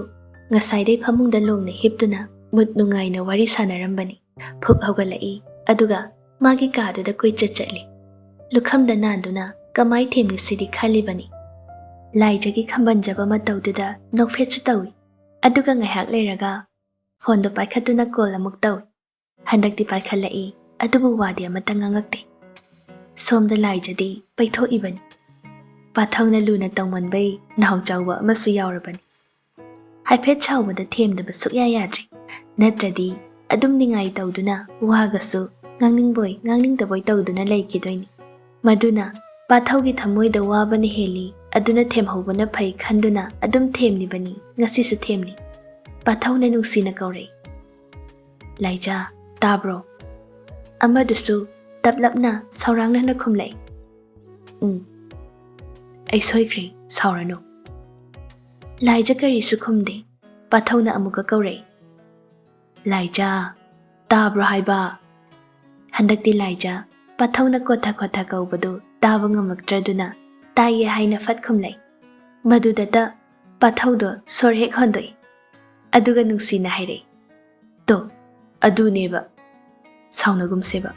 ꯉꯁꯥꯏꯗꯩ ꯐꯃꯨꯡꯗ ꯂꯣꯡꯅ ꯍꯤꯞꯇꯨꯅ ꯃꯨꯠ ꯅꯨꯡꯉꯥꯏꯅ ꯋꯥꯔꯤ ꯁꯥꯟꯅꯔꯝꯕꯅꯤ꯫ ꯐꯨꯛ ꯍꯧꯒꯠꯂꯛꯏ, ꯑꯗꯨꯒ ꯃꯥꯒꯤ ꯀꯥꯗꯨꯗ ꯀꯣꯏꯆꯠ ꯆꯠꯂꯤ꯫ ꯂꯨꯈꯝꯗ ꯅꯥꯟꯗꯨꯅ ꯀꯃꯥꯏ ꯊꯦꯝꯂꯤꯁꯤꯗꯤ ꯈꯜꯂꯤꯕꯅꯤ꯫ ꯂꯥꯏꯖꯒꯤ ꯈꯝꯕꯟꯖꯕ ꯃꯇꯧꯗꯨꯗ ꯅꯣꯛꯐꯦꯠꯁꯨ ꯇꯧꯏ꯫ ꯑꯗꯨꯒ ꯉꯥꯏꯍꯥꯛ ꯂꯩꯔꯒ ꯐꯣꯟꯗꯣ ꯄꯥꯏꯈꯠꯇꯨꯅ ꯀꯣꯜ ꯑꯃꯨꯛ ꯇꯧꯏ꯫ ꯍꯟꯗꯛꯇꯤ ꯄꯥꯏꯈꯠꯂꯛꯏ, ꯑꯗꯨꯕꯨ ꯋꯥꯗꯤ ꯑꯃꯠꯇ ꯉꯥꯡꯉꯛꯇꯦ꯫ ꯁꯣꯝꯗ ꯂꯥꯏꯖꯗꯤ ꯄꯩꯊꯣꯛꯏꯕꯅꯤ꯫ ꯄꯥꯊꯧꯅ ꯂꯨꯅ ꯇꯧꯃꯟꯕꯩ ꯅꯥꯎ ꯆꯥꯎꯕ ꯑꯃꯁꯨ ꯌꯥꯎꯔꯕꯅꯤ꯫ ꯍꯥꯏꯐꯦꯠ ꯁꯥꯎꯕꯗ ꯊꯦꯝꯗꯕ ꯁꯨꯛꯌꯥ ꯌꯥꯗ꯭ꯔꯦ꯫ ꯅꯠꯇ꯭ꯔꯗꯤ ꯑꯗꯨꯝ ꯅꯤꯡꯉꯥꯏ ꯇꯧꯗꯨꯅ ꯋꯥꯒꯁꯨ ꯉꯥꯡꯅꯤꯡꯕꯣꯏ ꯉꯥꯡꯅꯤꯡꯗꯕꯣꯏ ꯇꯧꯗꯨꯅ ꯂꯩꯈꯤꯗꯣꯏꯅꯤ꯫ ꯃꯗꯨꯅ ꯄꯥꯊꯧꯒꯤ ꯊꯃꯣꯏꯗ ꯋꯥꯕꯅ ꯍꯦꯜꯂꯤ, ꯑꯗꯨꯅ ꯊꯦꯝꯍꯧꯕꯅ ꯐꯩ ꯈꯟꯗꯨꯅ ꯑꯗꯨꯝ ꯊꯦꯝꯂꯤꯕꯅꯤ, ꯉꯁꯤꯁꯨ ꯊꯦꯝꯂꯤ꯫ ꯄꯥꯊꯧꯅ ꯅꯨꯡꯁꯤꯅ ꯀꯧꯔꯛꯏ, "ꯂꯥꯏꯖꯥ, ꯇꯥꯕ꯭ꯔꯣ?" ꯑꯃꯗꯨꯁꯨ ꯇꯞꯂꯞꯅ ꯁꯧꯔꯥꯡꯅꯅ ꯈꯨꯝꯂꯛꯏ, "ꯎꯝ, ꯑꯩ ꯁꯣꯏꯈ꯭ꯔꯦ, ꯁꯥꯎꯔꯅꯨ꯫" ꯂꯥꯏꯖꯥ ꯀꯔꯤꯁꯨ ꯈꯨꯝꯗꯦ꯫ ꯄꯥꯊꯧꯅ ꯑꯃꯨꯛꯀ ꯀꯧꯔꯛꯏ, "ꯂꯥꯏꯖꯥ, ꯇꯥꯕ꯭ꯔꯣ ꯍꯥꯏꯕ?" ꯍꯟꯗꯛꯇꯤ ꯂꯥꯏꯖꯥ ꯄꯥꯊꯧꯅ ꯀꯣꯊ ꯀꯣꯊ ꯀꯧꯕꯗꯨ ꯇꯥꯕ ꯉꯝꯃꯛꯇ꯭ꯔꯗꯨꯅ ꯇꯥꯏꯌꯦ ꯍꯥꯏꯅ ꯐꯠ ꯈꯨꯝꯂꯛꯏ꯫ ꯃꯗꯨꯗꯇ ꯄꯥꯊꯧꯗꯣ ꯁꯣꯔ ꯍꯦꯛ ꯍꯣꯟꯗꯣꯛꯏ꯫ ꯑꯗꯨꯒ ꯅꯨꯡꯁꯤꯅ ꯍꯥꯏꯔꯛꯏ, "ꯇꯣ, ꯑꯗꯨꯅꯦꯕ, ꯁꯥꯎꯅꯒꯨꯝꯁꯦꯕ꯫"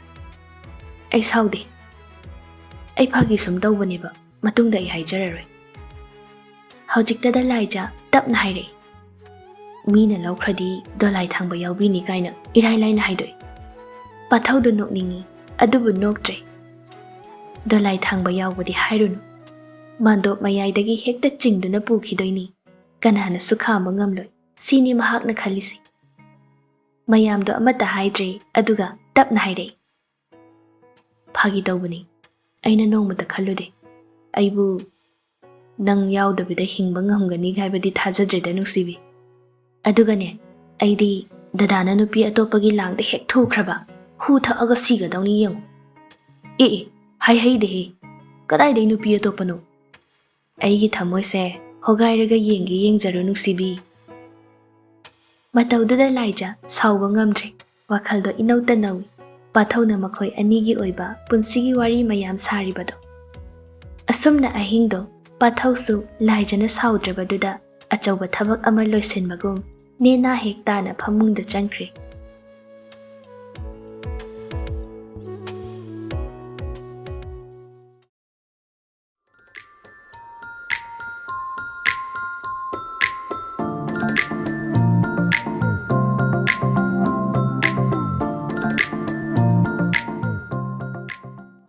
"ꯑꯩ ꯁꯥꯎꯗꯦ, ꯑꯩ ꯐꯥꯒꯤ ꯁꯨꯝ ꯇꯧꯕꯅꯦꯕ, ꯃꯇꯨꯡꯗ ꯑꯩ ꯍꯥꯏꯖꯔꯔꯣꯏ꯫" ꯍꯧꯖꯤꯛꯇꯗ ꯂꯥꯏꯖꯥ ꯇꯞꯅ ꯍꯥꯏꯔꯛꯏ, "ꯃꯤꯅ ꯂꯧꯈ꯭ꯔꯗꯤ ꯗꯣꯂꯥꯏ ꯊꯥꯡꯕ ꯌꯥꯎꯕꯤꯅꯤ ꯀꯥꯏꯅ ꯏꯔꯥꯏ ꯂꯥꯏꯅ ꯍꯥꯏꯗꯣꯛꯏ꯫" ꯄꯥꯊꯧꯗꯨ ꯅꯣꯛꯅꯤꯡꯉꯤ, ꯑꯗꯨꯕꯨ ꯅꯣꯛꯇ꯭ꯔꯦ꯫ "ꯗꯣꯂꯥꯏ ꯊꯥꯡꯕ ꯌꯥꯎꯕꯗꯤ ꯍꯥꯏꯔꯨꯅꯨ, ꯃꯥꯟꯗꯣꯞ ꯃꯌꯥꯏꯗꯒꯤ ꯍꯦꯛꯇ ꯆꯤꯡꯗꯨꯅ ꯄꯨꯈꯤꯗꯣꯏꯅꯤ, ꯀꯅꯥꯅꯁꯨ ꯈꯥꯝꯕ ꯉꯝꯂꯣꯏ, ꯁꯤꯅꯤ ꯃꯍꯥꯛꯅ ꯈꯜꯂꯤꯁꯤ꯫" ꯃꯌꯥꯝꯗꯣ ꯑꯃꯠꯇ ꯍꯥꯏꯗ꯭ꯔꯦ, ꯑꯗꯨꯒ ꯇꯞꯅ ꯍꯥꯏꯔꯛꯏ, "ꯐꯥꯒꯤ ꯇꯧꯕꯅꯤ, ꯑꯩꯅ ꯅꯣꯡꯃꯇ ꯈꯜꯂꯨꯗꯦ꯫ ꯑꯩꯕꯨ ꯅꯪ ꯌꯥꯎꯗꯕꯤꯗ ꯍꯤꯡꯕ ꯉꯝꯒꯅꯤ ꯍꯥꯏꯕꯗꯤ ꯊꯥꯖꯗ꯭ꯔꯦꯗ ꯅꯨꯡꯁꯤꯕꯤ꯫ ꯑꯗꯨꯒꯅꯦ, ꯑꯩꯗꯤ ꯗꯗꯥꯅ ꯅꯨꯄꯤ ꯑꯇꯣꯞꯄꯒꯤ ꯂꯥꯡꯗ ꯍꯦꯛ ꯊꯨꯈ꯭ꯔꯕ, ꯍꯨ ꯊꯛꯑꯒ ꯁꯤꯒꯗꯧꯅꯤ ꯌꯦꯡꯉꯨ꯫" "ꯑꯦ ꯑꯦ, ꯍꯥꯏꯍꯩꯗꯦꯍꯦ, ꯀꯗꯥꯏꯗꯩ ꯅꯨꯄꯤ ꯑꯇꯣꯞꯄꯅꯣ? ꯑꯩꯒꯤ ꯊꯃꯣꯏꯁꯦ ꯍꯣꯒꯥꯏꯔꯒ ꯌꯦꯡꯒꯦ ꯌꯦꯡꯖꯔꯣ ꯅꯨꯡꯁꯤꯕꯤ꯫" ꯃꯇꯧꯗꯨꯗ ꯂꯥꯏꯖꯥ ꯁꯥꯎꯕ ꯉꯝꯗ꯭ꯔꯦ, ꯋꯥꯈꯜꯗꯣ ꯏꯅꯧꯇ ꯅꯧꯏ꯫ ꯄꯥꯊꯧꯅ ꯃꯈꯣꯏ ꯑꯅꯤꯒꯤ ꯑꯣꯏꯕ ꯄꯨꯟꯁꯤꯒꯤ ꯋꯥꯔꯤ ꯃꯌꯥꯝ ꯁꯥꯔꯤꯕꯗꯣ꯫ ꯑꯁꯨꯝꯅ ꯑꯍꯤꯡꯗꯣ ꯄꯥꯊꯧꯁꯨ ꯂꯥꯏꯖꯅ ꯁꯥꯎꯗ꯭ꯔꯕꯗꯨꯗ ꯑꯆꯧꯕ ꯊꯕꯛ ꯑꯃ ꯂꯣꯏꯁꯤꯟꯕꯒꯨꯝ ꯅꯦꯅꯥ ꯍꯦꯛ ꯇꯥꯅ ꯐꯃꯨꯡꯗ ꯆꯪꯈ꯭ꯔꯦ꯫